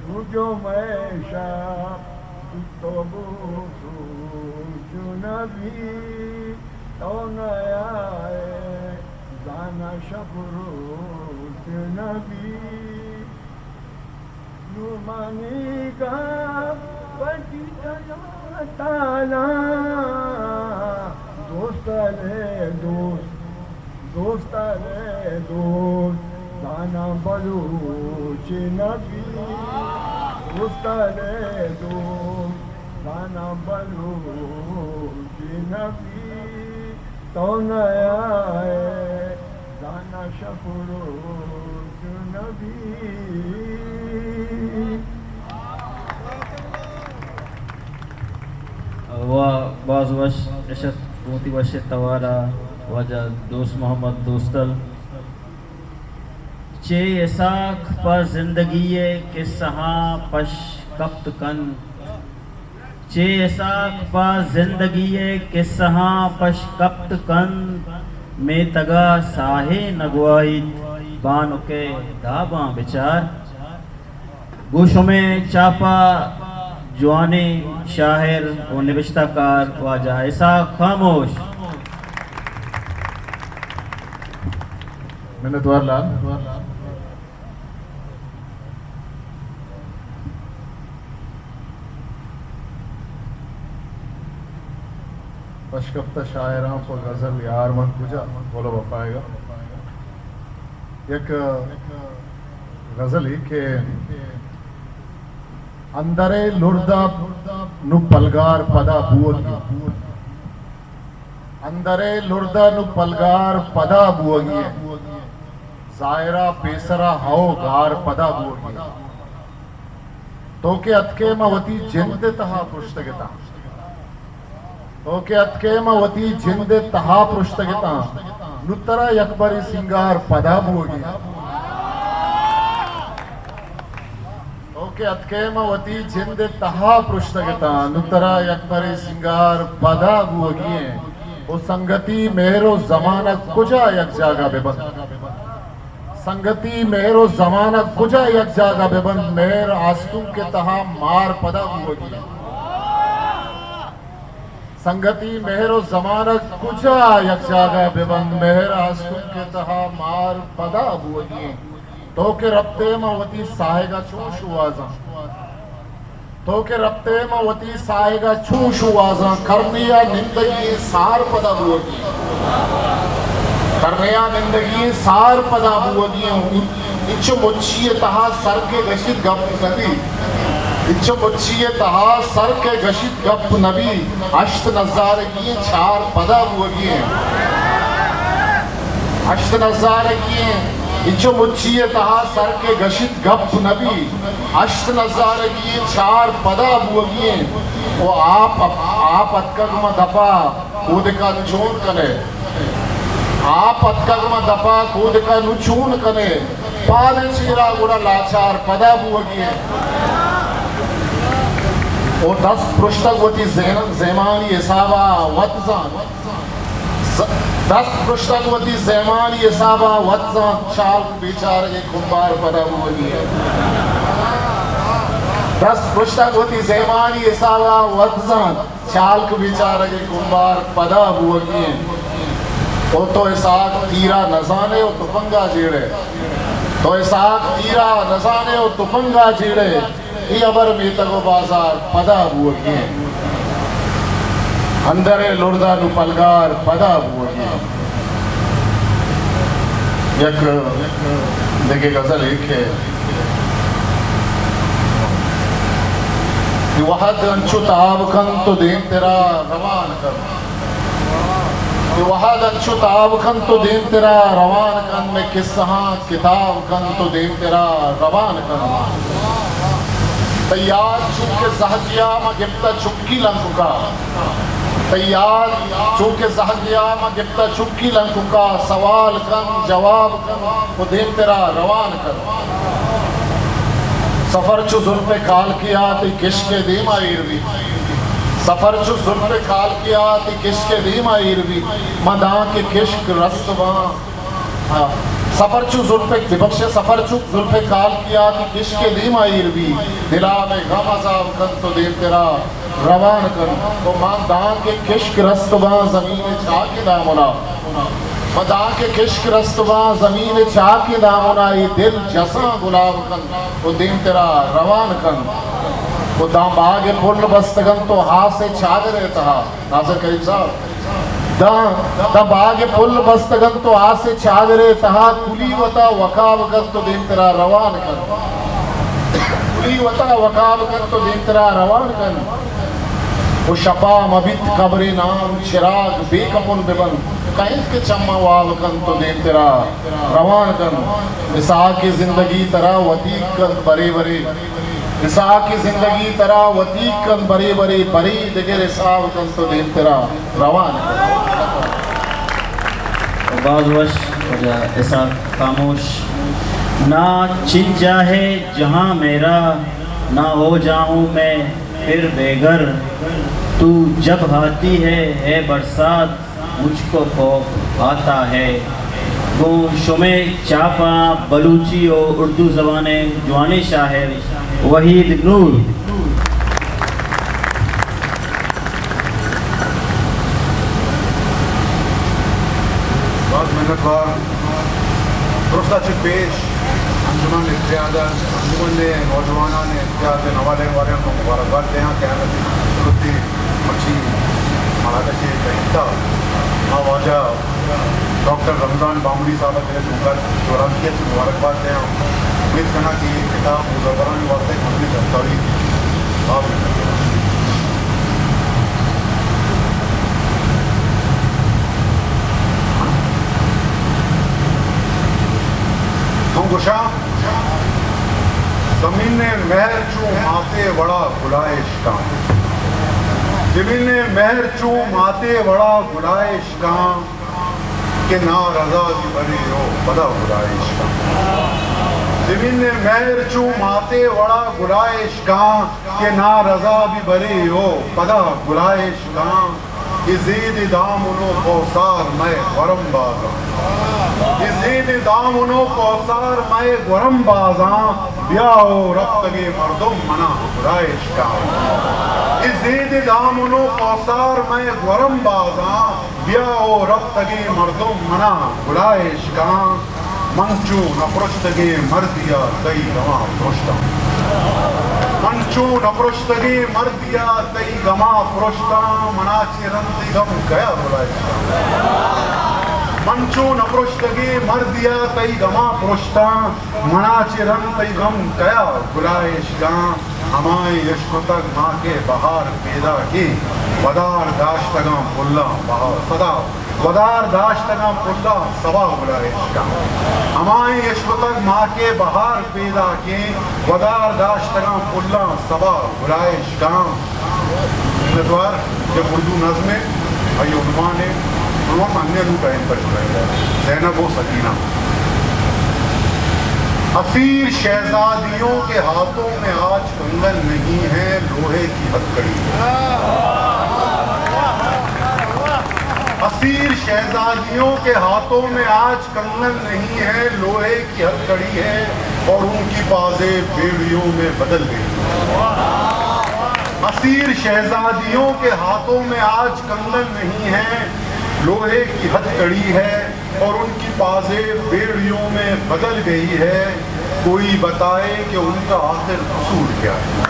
نو جو میں شپ تو بو سوچ نبی، تو نیائے زانا شپ روچ نبی۔ نو منی گپ پٹی تالا، دوست لے دوست، دوست لے دوست، زانا بلوچ نبی۔ دوست لے دوست، زانا بلوچ نبی۔ تو نیائے زانا شپ روچ نبی۔ و باز وش اشت گوں وتی وش توارا واجہ دوست محمد دوستل۔ چے اسحاق پہ زندگی ءِ قصہاں پش کپت کنت، چے اسحاق پہ زندگی ءِ قصہاں پش کپت کنت، میتگ ءَ ساہے نہ گواہیت، بانک ءِ داباں بچار۔ گوں شمئے چاپ ءَ جوانیں شاعر و نبشتہ کار واجہ اسحاق خاموش۔ منتوار لال۔ پشکپتہ شاعراں پہ غزل یار من کجا، گل ءُ وفا ئیگ ءَ۔ یک غزلے کہ اندر ءِ لرد ءَ نوں پلگار پدا بوگی۔ اندر ءِ لرد ءَ نوں پلگار پدا بوگی اِنت۔ ظاہر ءَ پیسر ءَ ہئو گار پدا بوگی اِنت۔ تو کہ اتکئے من وتی جند ءِ تہا پرشتگ اتاں۔ تو کہ اتکئے من وتی جند ءِ تہا پرشتگ اتاں۔ نوں ترا یکبرے سینگار پدا بوگی اِنت۔ تو کہ اتکئے من وتی جند ءِ تہا پرشتگ اتاں، نوں ترا یکبرے سینگار پدا بوگی اِنت۔ او سنگتی، مہر ءُ زمانگ کجا یک جاگہ بہ بنت؟ سنگتی، مہر ءُ زمانگ کجا یک جاگہ بہ بنت؟ مہر آستونک ءِ تہا مار پدا بوگی اِنت۔ سنگتی، مہر ءُ زمانگ کجا یک جاگہ بہ بنت؟ مہر آستونک ءِ تہا مار پدا بوگی اِنت۔ تو کہ رپتئے من وتی ساہگ ءَ چون شوہازاں؟ تو کہ رپتئے من وتی ساہگ ءَ چون شوہازاں؟ کرنے ءَ نندگی سار پدا بوگی اِنت۔ کرنے ءَ نندگی سار پدا بوگی اِنت۔ انچو مچی ءِ تہا سر کہ گشیت گپ نبی۔ انچو مچی ءِ تہا سر کہ گشیت گپ نبی، ہشت نزارگی ایں چار پدا بوگی ایں۔ ہشت نزارگی ایں، انچو مچی ءِ تہا سر کہ گشیت گپ نبی، ہشت نزارگی ایں چار پدا بوگی ایں۔ او آپ، آپ اتکگ ماں دپا کودکا نوں چون کنے؟ آپ اتکگ ماں دپا کودکا نوں چون کنے؟ پاد ءِ چیرا گڑا لاچار پدا بوگی ایں۔ او دست پرشتگ وتی زین-، زیمانی حسابا وت زانت۔ ز-، دست پرشتگ وتی زیمانی حسابا وت زانت، چالک بیچارگے کمبار پدا بوگی ایں۔ دست پرشتگ وتی زیمانی حسابا وت زانت، چالک بیچارگے کمبار پدا بوگی ایں۔ او تو اسحاق تیرا نزانے او تپنگا جیڑے۔ تو اسحاق تیرا نزانے او تپنگا جیڑے۔ اے ہبر میتگ ءُ بازار پدا بوگی ایں۔ اندر ءِ لردا نوں پلگار پدا بوگی ایں۔ یک دگہ غزلے کہ اے وہد انچو تاب کنت ءُ دیمترا روان کنت۔ اے وہد انچو تاب کنت ءُ دیمترا روان کنت، مئے قصہاں کتاب کنت ءُ دیمترا روان کنت۔ تئی یاد چو کہ زہگیا ما گپتہ چکی لنککا۔ تئی یاد چو کہ زہگیا ما گپتہ چکی لنککا، سوال کنت، جواب کنت ءُ دیمترا روان کنت۔ سفر چو زلف کالکیا تئی کشک ءِ دیما ایر بیت۔ سفر چو زلف کالکیا تئی کشک ءِ دیما ایر بیت۔ من داں کہ کشک رست باں۔ ہاں۔ سفر چو زلف، ببخشے، سفر چو زلف کالکیا تئی کشک ءِ دیما ایر بیت۔ دلا مئے غم عذاب کنت و دیمترا روان کنت۔ و من داں کہ کشک رست باں زمین ءِ چاکیں دامنا۔ من داں کہ کشک رست باں زمین ءِ چاکیں دامنا، اے دل جساں گلاب کنت و دیمترا روان کنت۔ و داں باگ ءِ پل بستگ انت و آس ءِ چادر ءِ تہا، ناصر کریم صاحب، داں، داں باگ ءِ پل بستگ انت و آس ءِ چادر ءِ تہا کلی وتا وکاب کنت و دیمترا روان کنت۔ کلی وتا وکاب کنت و دیمترا روان کنت۔ و شپا مبیت قبر ءِ نام، چراگ بے کپن ببنت، کئیت کہ چماں واب کنت و دیمترا روان کنت۔ مساک زندگی ترا وتیگ کنت برے برے، مساک زندگی ترا وتیگ کنت برے برے، برے دگر حساب کنت و دیمترا روان کنت۔ باز وش، واجہ اسحاق خاموش۔ نہ چن جا ہے جہاں میرا، نہ ہو جاؤں میں پھر بے گھر۔ تو جب آتی ہے، ہے برسات، مجھ کو خوف آتا ہے۔ گوں شمے چاپاں بلوچی و اردو زبان ءِ جوانیں شاعر وحید نور۔ باز منتوار۔ درستا چہ پیش انجمن اتحاد ءَ، انجمن ءِ نوجوانان اتحاد ءِ نوالیں واریاں تو مبارکباد دیاں کہ آیاں وتی خوبصورتی مرچی مراگش ءَ ٹہینتا۔ ما واجہ ڈاکٹر رمضان بامڑی صاحب ءَ دل ءِ ٹنگ ءَ زورانکی ءَ چہ مبارکباد دیاں۔ امید کناں کہ اے کتاب بزگورانی واسطہ یک مزنیں دستاویزے۔ باز منت وار۔ من گوشاں، زمین ءِ مہر چو ماتے وڑا گلائش کاں۔ زمین ءِ مہر چو ماتے وڑا گلائش کاں، کہ نارضا بہ برے و پدا گلائش کاں۔ زمین ءِ مہر چو ماتے وڑا گلائش کاں، کہ نارضا بہ برے و پدا گلائش کاں۔ اے زید دامن و کوثار مئے گورم بازاں۔ اے زید دامن و کوثار مئے گورم بازاں۔ بیا او رپتگیں مردم منا گلائش کاں۔ اے زید دامن و کوثار مئے گورم بازاں۔ بیا او رپتگیں مردم منا گلائش کاں۔ من چو نپرشتگیں مردیا تئی گماں پرشتاں۔ من چو نپرشتگیں مردیا تئی گماں پرشتاں۔ منا چہ رند تئی گم کیا گلائش کاں۔ من چو نپرشتگیں مردیا تئی گماں پرشتاں۔ منا چہ رند تئی گم کیا گلائش کاں۔ ہمائیں اشکتگ ما کہ بہار پیداکیں، ودار داشتگاں پلاں بہار سدا، ودار داشتگاں پلاں سبا گلائش کاں۔ ہمائیں اشکتگ ما کہ بہار پیداکیں، ودار داشتگاں پلاں سبا گلائش کاں۔ منتوار۔ یک اردو نظمے، آئی عنوان ہے، عنوان من نے لوٹا ان پر شکر ہے۔ زینب و سکینہ۔ اسیر شہزادیوں کے ہاتھوں میں آج کنگن نہیں ہے، لوہے کی ہتھکڑی ہے۔ اسیر شہزادیوں کے ہاتھوں میں آج کنگن نہیں ہے، لوہے کی ہتھکڑی ہے، اور ان کی پازیب بیڑیوں میں بدل گئی۔ اسیر شہزادیوں کے ہاتھوں میں آج کنگن نہیں ہے، لوہے کی ہتھکڑی ہے، اور ان کی پازیب بیڑیوں میں بدل گئی ہے۔ کوئی بتائے کہ ان کا آخر قصور کیا ہے؟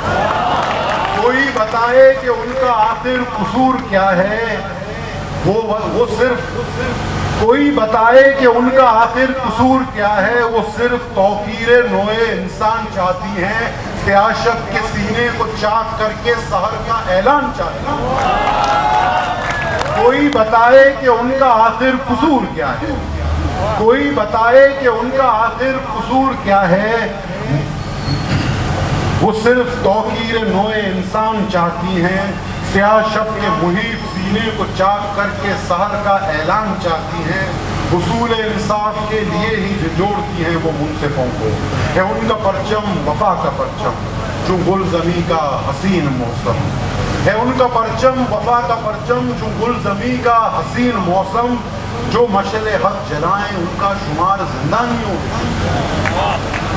کوئی بتائے کہ ان کا آخر قصور کیا ہے؟ وہ، وہ صرف، کوئی بتائے کہ ان کا آخر قصور کیا ہے؟ وہ صرف توقیر نوع انسان چاہتی ہیں، سیاہ شب کے سینے کو چاک کر کے سحر کا اعلان چاہتی ہیں۔ کوئی بتائے کہ ان کا آخر قصور کیا ہے؟ کوئی بتائے کہ ان کا آخر قصور کیا ہے؟ وہ صرف توقیر نوع انسان چاہتی ہیں، سیاہ شب کے محیط سینے کو چاک کر کے سحر کا اعلان چاہتی ہیں۔ حصول انصاف کے لیے ہی جھنجھوڑتی ہیں وہ منصفوں کو۔ ہے ان کا پرچم وفا کا پرچم، جو گلزمیں کا حسین موسم۔ ہے ان کا پرچم وفا کا پرچم، جو گلزمیں کا حسین موسم۔ جو مشعل حق جلائیں، ان کا شمار زندانیوں میں کیوں ہے؟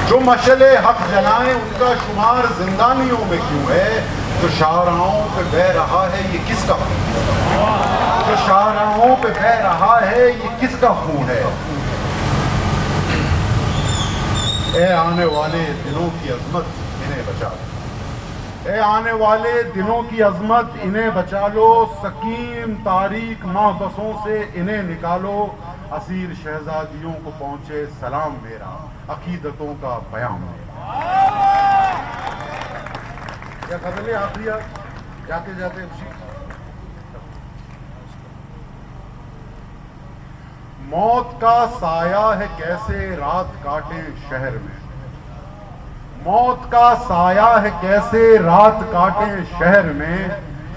جو مشعل حق جلائیں، ان کا شمار زندانیوں میں کیوں ہے؟ جو شاہراہوں پہ بہہ رہا ہے، یہ کس کا خون ہے؟ جو شاہراہوں پہ بہہ رہا ہے، یہ کس کا خون ہے؟ اے آنے والے دنوں کی عظمت، انہیں بچا لو۔ اے آنے والے دنوں کی عظمت، انہیں بچا لو۔ سقیم تاریک محبسوں سے انہیں نکالو۔ اسیر شہزادیوں کو پہنچے سلام میرا، عقیدتوں کا پیام میرا۔ یا غزل آخری ہے، جاتے جاتے اسی۔ موت کا سایہ ہے، کیسے رات کاٹیں شہر میں۔ موت کا سایہ ہے، کیسے رات کاٹیں شہر میں۔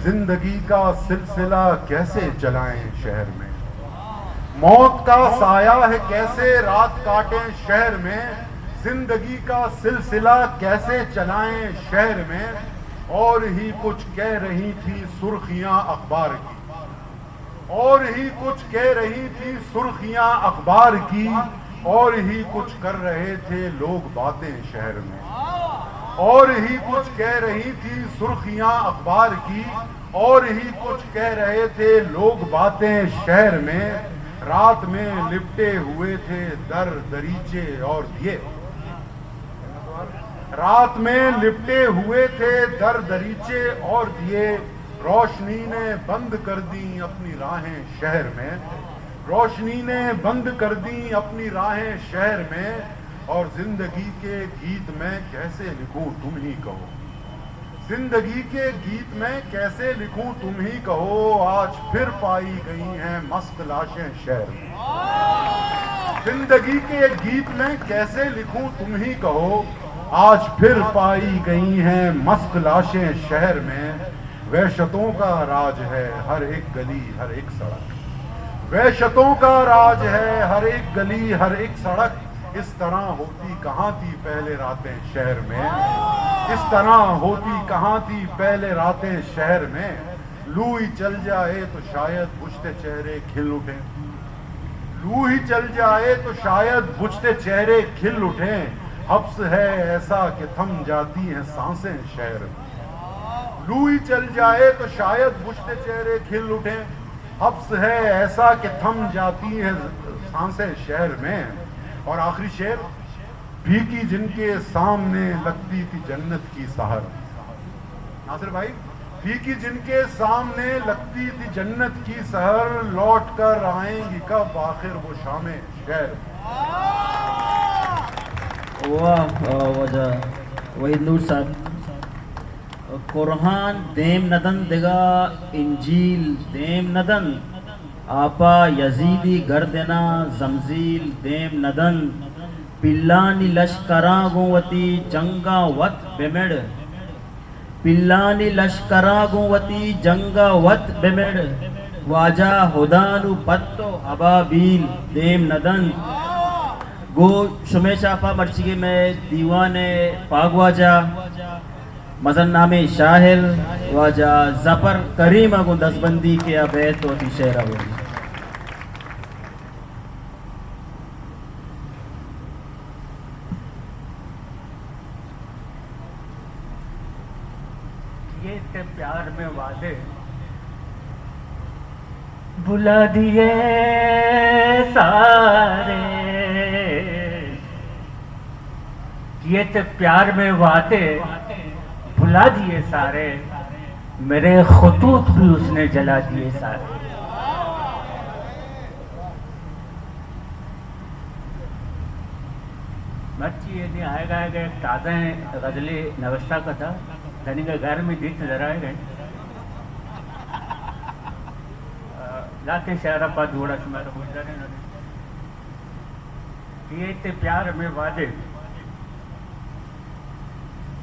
زندگی کا سلسلہ کیسے چلائیں شہر میں۔ موت کا سایہ ہے، کیسے رات کاٹیں شہر میں۔ زندگی کا سلسلہ کیسے چلائیں شہر میں۔ اور ہی کچھ کہہ رہی تھی سرخیاں اخبار کی۔ اور ہی کچھ کہہ رہی تھی سرخیاں اخبار کی، اور ہی کچھ کر رہے تھے لوگ باتیں شہر میں۔ اور ہی کچھ کہہ رہی تھی سرخیاں اخبار کی، اور ہی کچھ کہہ رہے تھے لوگ باتیں شہر میں۔ رات میں لپٹے ہوئے تھے در دریچے اور دیے۔ رات میں لپٹے ہوئے تھے در دریچے اور دیے، روشنی نے بند کر دی اپنی راہیں شہر میں، روشنی نے بند کر دی اپنی راہیں شہر میں، اور زندگی کے گیت میں کیسے لکھوں تم ہی کہو۔ زندگی کے گیت میں کیسے لکھوں تم ہی کہو، آج پھر پائی گئی ہیں مست لاشیں شہر میں۔ زندگی کے گیت میں کیسے لکھوں تم ہی کہو، آج پھر پائی گئی ہیں مست لاشیں شہر میں۔ وحشتوں کا راج ہے ہر ایک گلی ہر ایک سڑک، وحشتوں کا راج ہے ہر ایک گلی ہر ایک سڑک۔ اس طرح ہوتی کہاں تھی پہلے راتیں شہر میں، اس طرح ہوتی کہاں تھی پہلے راتیں شہر میں۔ لو ہی چل جائے تو شاید بجھتے چہرے کھل اٹھیں، لو ہی چل جائے تو شاید بجھتے چہرے کھل اٹھیں۔ حبس ہے ایسا کہ تھم جاتی ہیں سانسیں شہر میں، لو ہی چل جائے تو شاید بجھتے چہرے کھل اٹھیں۔ حبس ہے ایسا کہ تھم جاتی ہیں سانسیں شہر میں۔ اور آخری شعر، پھیکی جن کے سامنے لگتی تھی جنت کی سحر۔ ناصر بھائی، پھیکی جن کے سامنے لگتی تھی جنت کی سحر، لوٹ کر آئیں گی کب آخر وہ شامیں شہر۔ واہ، واہ، واجہ وحید نور صاحب۔ قرآن دیم ندن دگہ، انجیل دیم ندن، آپا یزیدی گردنا زمزیل دیم ندن۔ پلانی لشکراں گوں وتی جنگاں وت بمڑ، پلانی لشکراں گوں وتی جنگاں وت بمڑ، واجہ ہدا نوں پہ تو ابابیل دیم ندن۔ گوں شمے چاپا مرچیگیں مئے دیوان ءِ پاگواجہ مزن نامیں شاعر واجہ ظفر کریم ءَ گوں دزبندی کہ آ بیت وتی شعر ءَ بولی۔ یہ تھے پیار میں وعدے، بھلا دیے سارے۔ یہ تھے پیار میں وعدے، بھلا دیے سارے، میرے خطوط بھی اس نے جلا دیے سارے۔ مرچی یہ نہیں آئے گا کہ ایک تازہ غزلے نوشتہ کا تھا، دنی کے گھر میں دیت ذرا ہے گئے۔ لاتے شعر پا دوڑا شمار گزارے نہ۔ یہ تھے پیار میں وعدے،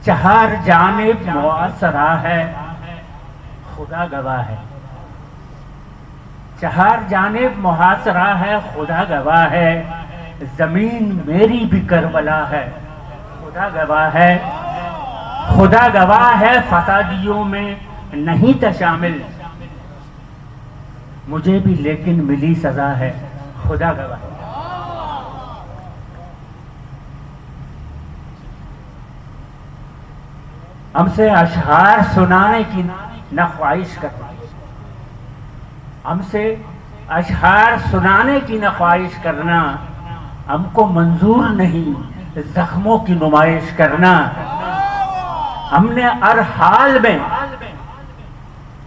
چہار جانب محاصرہ ہے، خدا گواہ ہے۔ چہار جانب محاصرہ ہے، خدا گواہ ہے، زمین میری بھی کربلا ہے، خدا گواہ ہے، خدا گواہ ہے، فسادیوں میں نہیں تھا شامل، مجھے بھی لیکن ملی سزا ہے، خدا گواہ ہے۔ ہم سے اشعار سنانے کی نہ خواہش کرنا، ہم سے اشعار سنانے کی نہ خواہش کرنا، ہم کو منظور نہیں زخموں کی نمائش کرنا۔ ہم نے ہر حال میں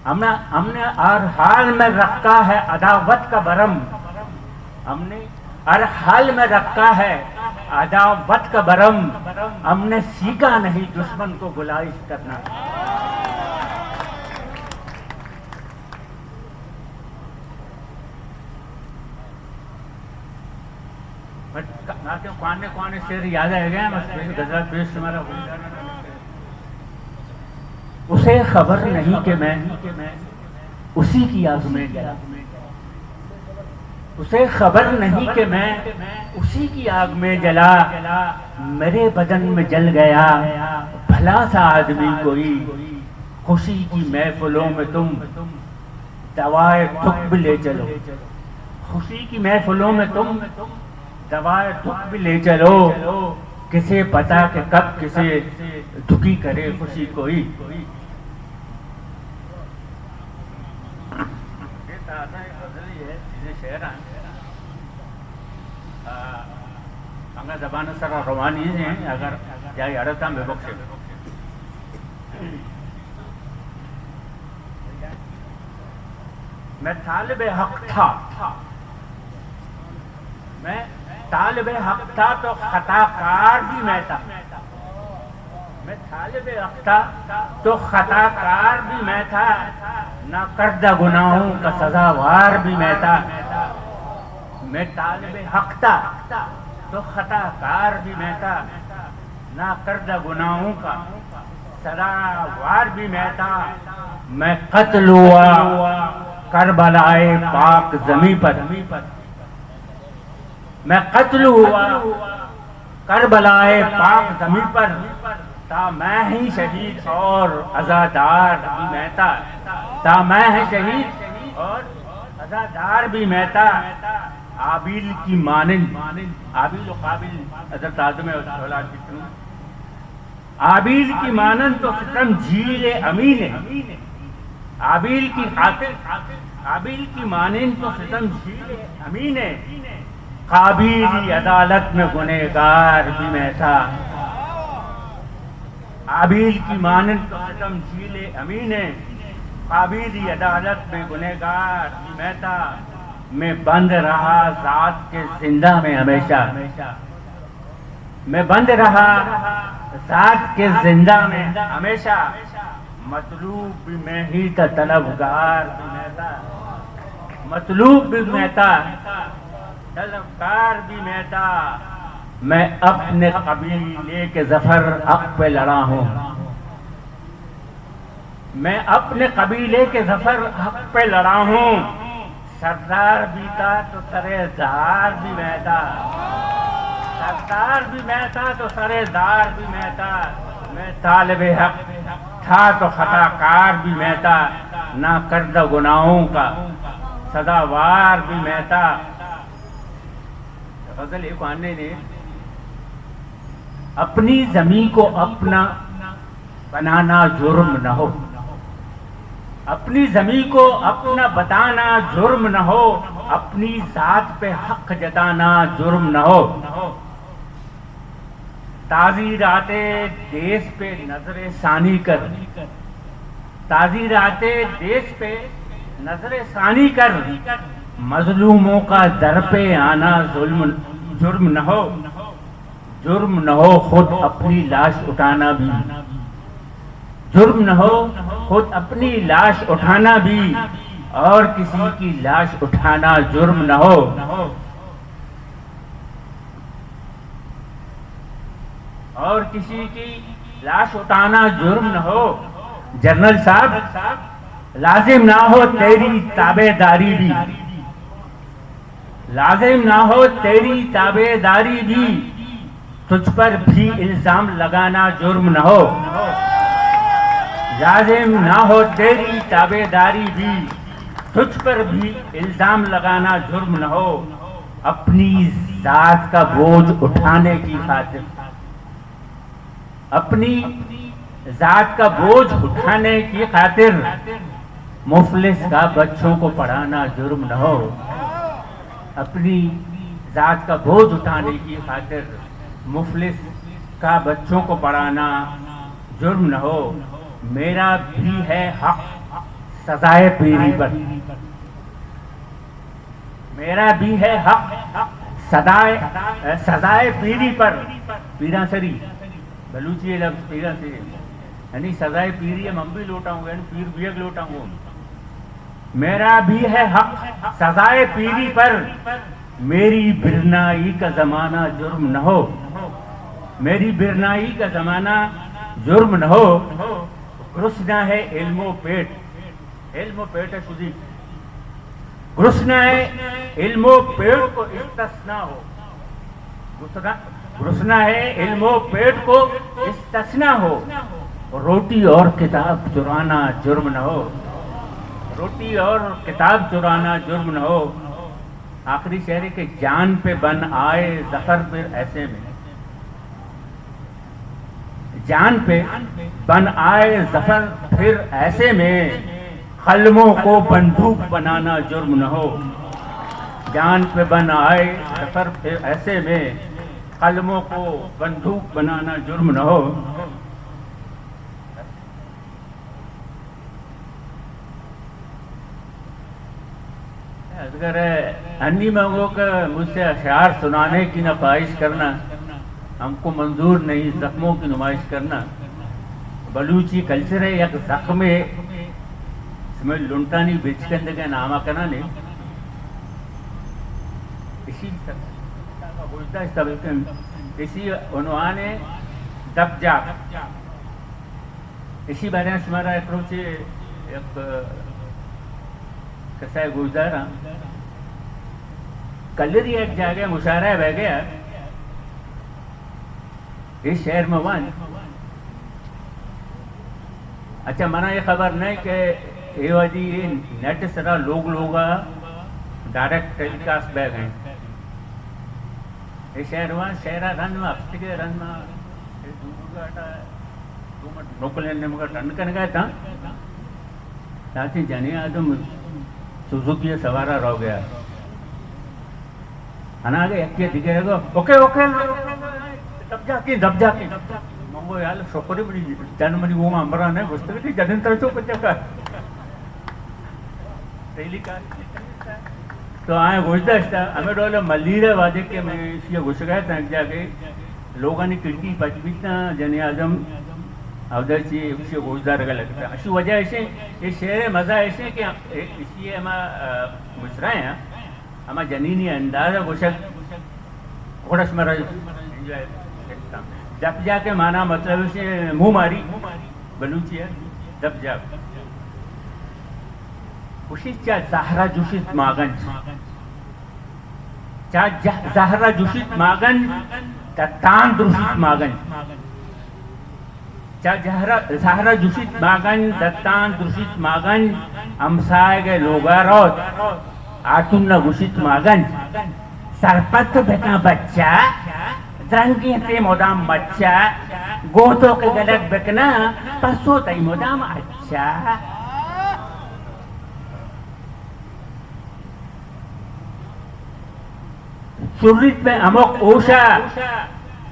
ہم نے، ہم نے ہر حال میں رکھا ہے عداوت کا بھرم۔ ہم نے ہر حال میں رکھا ہے عداوت کا بھرم۔ ہم نے سیکھا نہیں دشمن کو گلائش کرنا۔ بٹ ناکہ کوانے کوانے شعر یاد آئے گئے، بس پیش غزل پیش تمہارا۔ اسے خبر نہیں کہ میں اسی کی آگ میں جلا، اسے خبر نہیں کہ میں اسی کی آگ میں جلا، میرے بدن میں جل گیا بھلا سا آدمی کوئی، خوشی کی محفلوں میں تم دوائے تک بھی لے چلو، خوشی کی محفلوں میں تم دوائے تک بھی لے چلو، کسے پتا کہ کب کسے دکھی کرے خوشی کوئی۔ یہ تازہ ایک غزل ہی ہے، چیزیں شعر ہیں۔ آ، انگا زبان سرا روانی ہیں، اگر جائے اڑتا میں بخشے۔ میں طالب حق تھا، میں طالب حق تھا تو خطا کار بھی میں تھا۔ میں طالب حق تھا تو خطا کار بھی میں تھا، نہ کردہ گناہوں کا سزاوار بھی میں تھا۔ میں طالب حق تھا تو خطا کار بھی میں تھا، نہ کردہ گناہوں کا سزاوار بھی میں تھا۔ میں قتل ہوا کربلائے پاک زمین پر، میں قتل ہوا کربلائے پاک زمین پر، تھا میں ہی شہید اور عزادار بھی میں تھا، تھا میں ہی شہید اور عزادار بھی میں تھا۔ آبیل کی مانند، آبیل و قابیل حضرت آدم اولاد کی طرح۔ آبیل کی مانند تو ستم جیل امین ہے۔ آبیل کی خاطر، آبیل کی مانند تو ستم جیل امین ہے۔ قابیلی عدالت میں گنہگار بھی میں تھا۔ آبیل کی مانند تو ستم جیل امین ہے۔ قابیلی عدالت میں گنہگار بھی میں تھا۔ میں بند رہا ذات کے زندہ میں ہمیشہ۔ میں بند رہا ذات کے زندہ میں ہمیشہ۔ مطلوب بھی میں ہی تھا، طلبگار بھی میں تھا، مطلوب بھی میں تھا، طلبگار بھی میں تھا۔ میں اپنے قبیلے کے ظفر حق پہ لڑا ہوں۔ میں اپنے قبیلے کے ظفر حق پہ لڑا ہوں۔ سردار بھی تھا تو سرے دار بھی میں تھا۔ سردار بھی میں تھا تو سرے دار بھی میں تھا۔ میں طالب حق تھا تو خطا کار بھی میں تھا۔ نہ کردہ گناہوں کا سزاوار بھی میں تھا۔ غزل ایک آنے نے، اپنی زمین کو اپنا بنانا جرم نہ ہو، اپنی زمین کو اپنا بتانا جرم نہ ہو، اپنی ذات پہ حق جتانا جرم نہ ہو۔ تعزیرات دیس پہ نظر ثانی کر، تعزیرات دیس پہ نظر ثانی کر، مظلوموں کا در پہ آنا ظلم، جرم نہ ہو، جرم نہ ہو خود اپنی لاش اٹھانا بھی، جرم نہ ہو خود اپنی لاش اٹھانا بھی، اور کسی کی لاش اٹھانا جرم نہ ہو۔ اور کسی کی لاش اٹھانا جرم نہ ہو۔ جنرل صاحب، لازم نہ ہو تیری تابعداری بھی، لازم نہ ہو تیری تابعداری بھی، تجھ پر بھی الزام لگانا جرم نہ ہو۔ لازم نہ ہو تیری تابعداری بھی، تجھ پر بھی الزام لگانا جرم نہ ہو۔ اپنی ذات کا بوجھ اٹھانے کی خاطر، اپنی ذات کا بوجھ اٹھانے کی خاطر مفلس کا بچوں کو پڑھانا جرم نہ ہو۔ اپنی ذات کا بوجھ اٹھانے کی خاطر مفلس کا بچوں کو پڑھانا جرم نہ ہو۔ میرا بھی ہے حق سزائے پیری پر، میرا بھی ہے حق سزائے، سزائے پیری پر۔ پیراں سری، بلوچی لفظ پیراں سری، یعنی سزائے پیری ہم، ہم بھی لوٹاؤں گا، یعنی پیر بیگ لوٹاؤں گا۔ میرا بھی ہے حق سزائے پیری پر، میری برنائی کا زمانہ جرم نہ ہو، میری برنائی کا زمانہ جرم نہ ہو۔ گرسنا ہے علم و پیٹ، علم و پیٹ شدی، گرسنا ہے علم و پیٹ کو استثنا ہو، گرسنا، گرسنا ہے علم و پیٹ کو استثنا ہو، روٹی اور کتاب چرانا جرم نہ ہو، روٹی اور کتاب چرانا جرم نہ ہو۔ آخری شعر ہے کہ جان پہ بن آئے ظفر پھر ایسے میں، جان پہ بن آئے ظفر پھر ایسے میں، قلموں کو بندوق بنانا جرم نہ ہو۔ جان پہ بن آئے ظفر پھر ایسے میں، قلموں کو بندوق بنانا جرم نہ ہو۔ اگر انی مانگو کہ مجھ سے اشعار سنانے کی نہ خواہش کرنا، ہم کو منظور نہیں زخموں کی نمائش کرنا۔ بلوچی کلچر ہے یک زخمے، شمئے لنٹانی بچکندگے ناما کنانے۔ اسی گوشداشت بلکن اسی عنوان دپ جاک۔ ایشی بارے شمارا یک روچے یک قصہ گوشداراں۔ کلری یک جاگہ مشاعرہ بہ گیا، اے شعر مہ وان۔ اچھا، منا یہ خبر نہیں کہ اے وادی اے نیٹ سرا لوگ لوگا ڈائریکٹ ٹیلی کاسٹ بہ گئے۔ اے شعر وان، شعرا رند ما ہفتگے رند ما اے دو گاٹا دو منٹ نوکلیں نے مگا ٹھنڈ کنگا تھا۔ تاکہ جنی آدم سوزوکی سوارا رو گیا۔ انا آگے یکی دیگرے گو، اوکے، اوکے، دپ جا کی، دپ جا کی۔ منگو یار شکری بڑی جن منی وہ امرا نے گوشت کہ جنن تر چو کچا کر۔ ٹیلی کاسٹ۔ تو آئیں گوشداشتا، ہمیں ڈول ملیر ہے وعدے کہ میں اسی گوشگا تھا جا کے لوگانی کھڑکی پچ بیتا، جنی آدم اودا چی اسی گوشدار کا لگتا۔ اسی وجہ ایسے، یہ شعر مزہ ایسے کہ اسی ہما، آ، مصرع ہیں، ہما جنینی انداز گوشگ، گڑا شمارا انجوائے کرتا۔ دپ جا کے مانا مطلب ہے منہ ماری، بلوچی ہے، دپ جا۔ گوشی چا زہرا جوشیت ماگنج۔ چا جہ-، زہرا جوشیت ماگنج، دتان دروشیت ماگنج۔ چہ جہر-، زہر ءَ جوشیت ماگنج، دتان دروشیت ماگنج، ہمساہگ ءِ لوگ ءَ روت، ہاتون ءَ گوشیت ماگنج، سرپد تو بکن بچہ، درنگیں تئی مدام مچہ، گوں تو کہ گلگ بکناں، پسو تئی مدام اچہ۔ شریت مئے ہمک ہوش ءَ،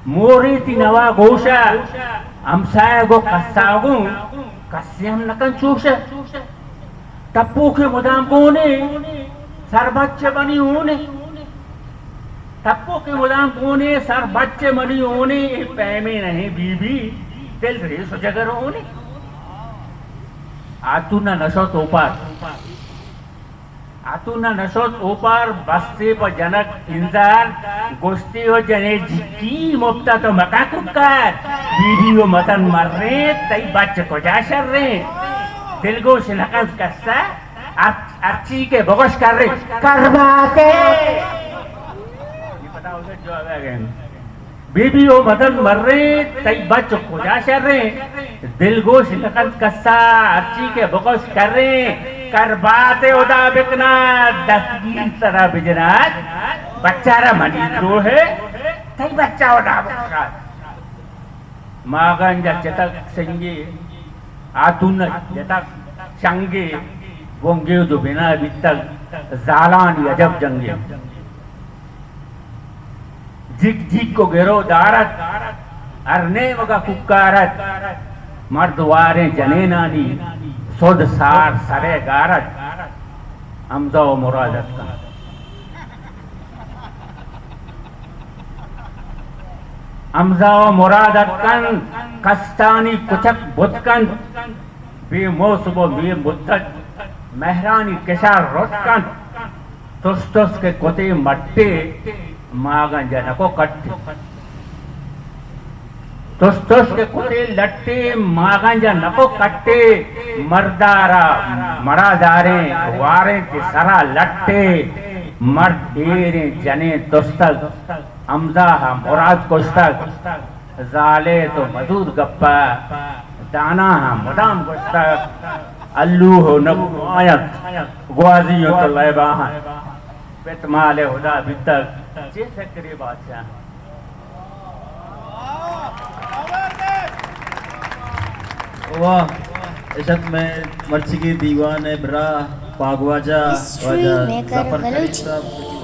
موریتی نوا گوش ءَ، ہمسایگ ءُ کساگوں، کسے ہم نکن چوش ءَ۔ ٹپوکے مدام گونے، سر بچ منی ہونے۔ ٹپوکے مدام گونے، سر بچ منی ہونے، اے پیمیں نہیں بی بی، دل ریش ءُ جگر ہونے۔ ہاتون ءَ نشت اوپار۔ ہاتون ءَ نشت اوپار، بستے پہ جنک انزار، گوشتی ءُ جنے جکی مپت ءَ تو مکن کوکار، بی بی ءُ متن مریں، تئی بچ کجا شریں؟ دلگوش نکنت کسا، ہر، ہرچی کہ بگوش کرے، کرباتے۔ بی بی او مدن مرے، تئی بچ کجا شرے؟ دلگوش نکنت کسا، ہرچی کہ بگوش کرے، کرباتے ہدا بکنا، دستگیر سرا بجنات، بچارا منی دروہ، تئی بچا ہدا بکشات۔ ماگنجا چتک سنگے، ہاتون جتک چنگے، گونگے و دو بنا بیتگ، زالانی عجب جنگے۔ جیک جیک و گرو دارت، ہر نیمگا کوکارت، مرد واریں جنینانی سد سار سرے گارت، حمزہ و مراد اتکن۔ حمزہ و مراد اتکن، کستانی کچک بت کنت، بے موسم و بے مدت مہرانی کشار رت کنت۔ تس تس کہ کتے مٹے، ماگنجا نکو کٹے۔ تس تس کہ کتے لٹے، ماگنجا نکو کٹے، مردارا مڑا داریں، واریں کہ سرا لٹے، مرد ایریں جنیں تستگ، حمزہ ء مراد کشتگ، زالے تو مزور گپا، دانا ء مدام گوشتگ، الوہ و نبو آیت، گوازی و تو لیباہاں، پت مال ہدا بیتگ، چے فکرے بادشاہ؟ واہ، اشت میں مرچگی دیوان ء براہ پاگواجہ ہسٹری واجہ میکر ظفر کریم بلوچی۔ صاحب۔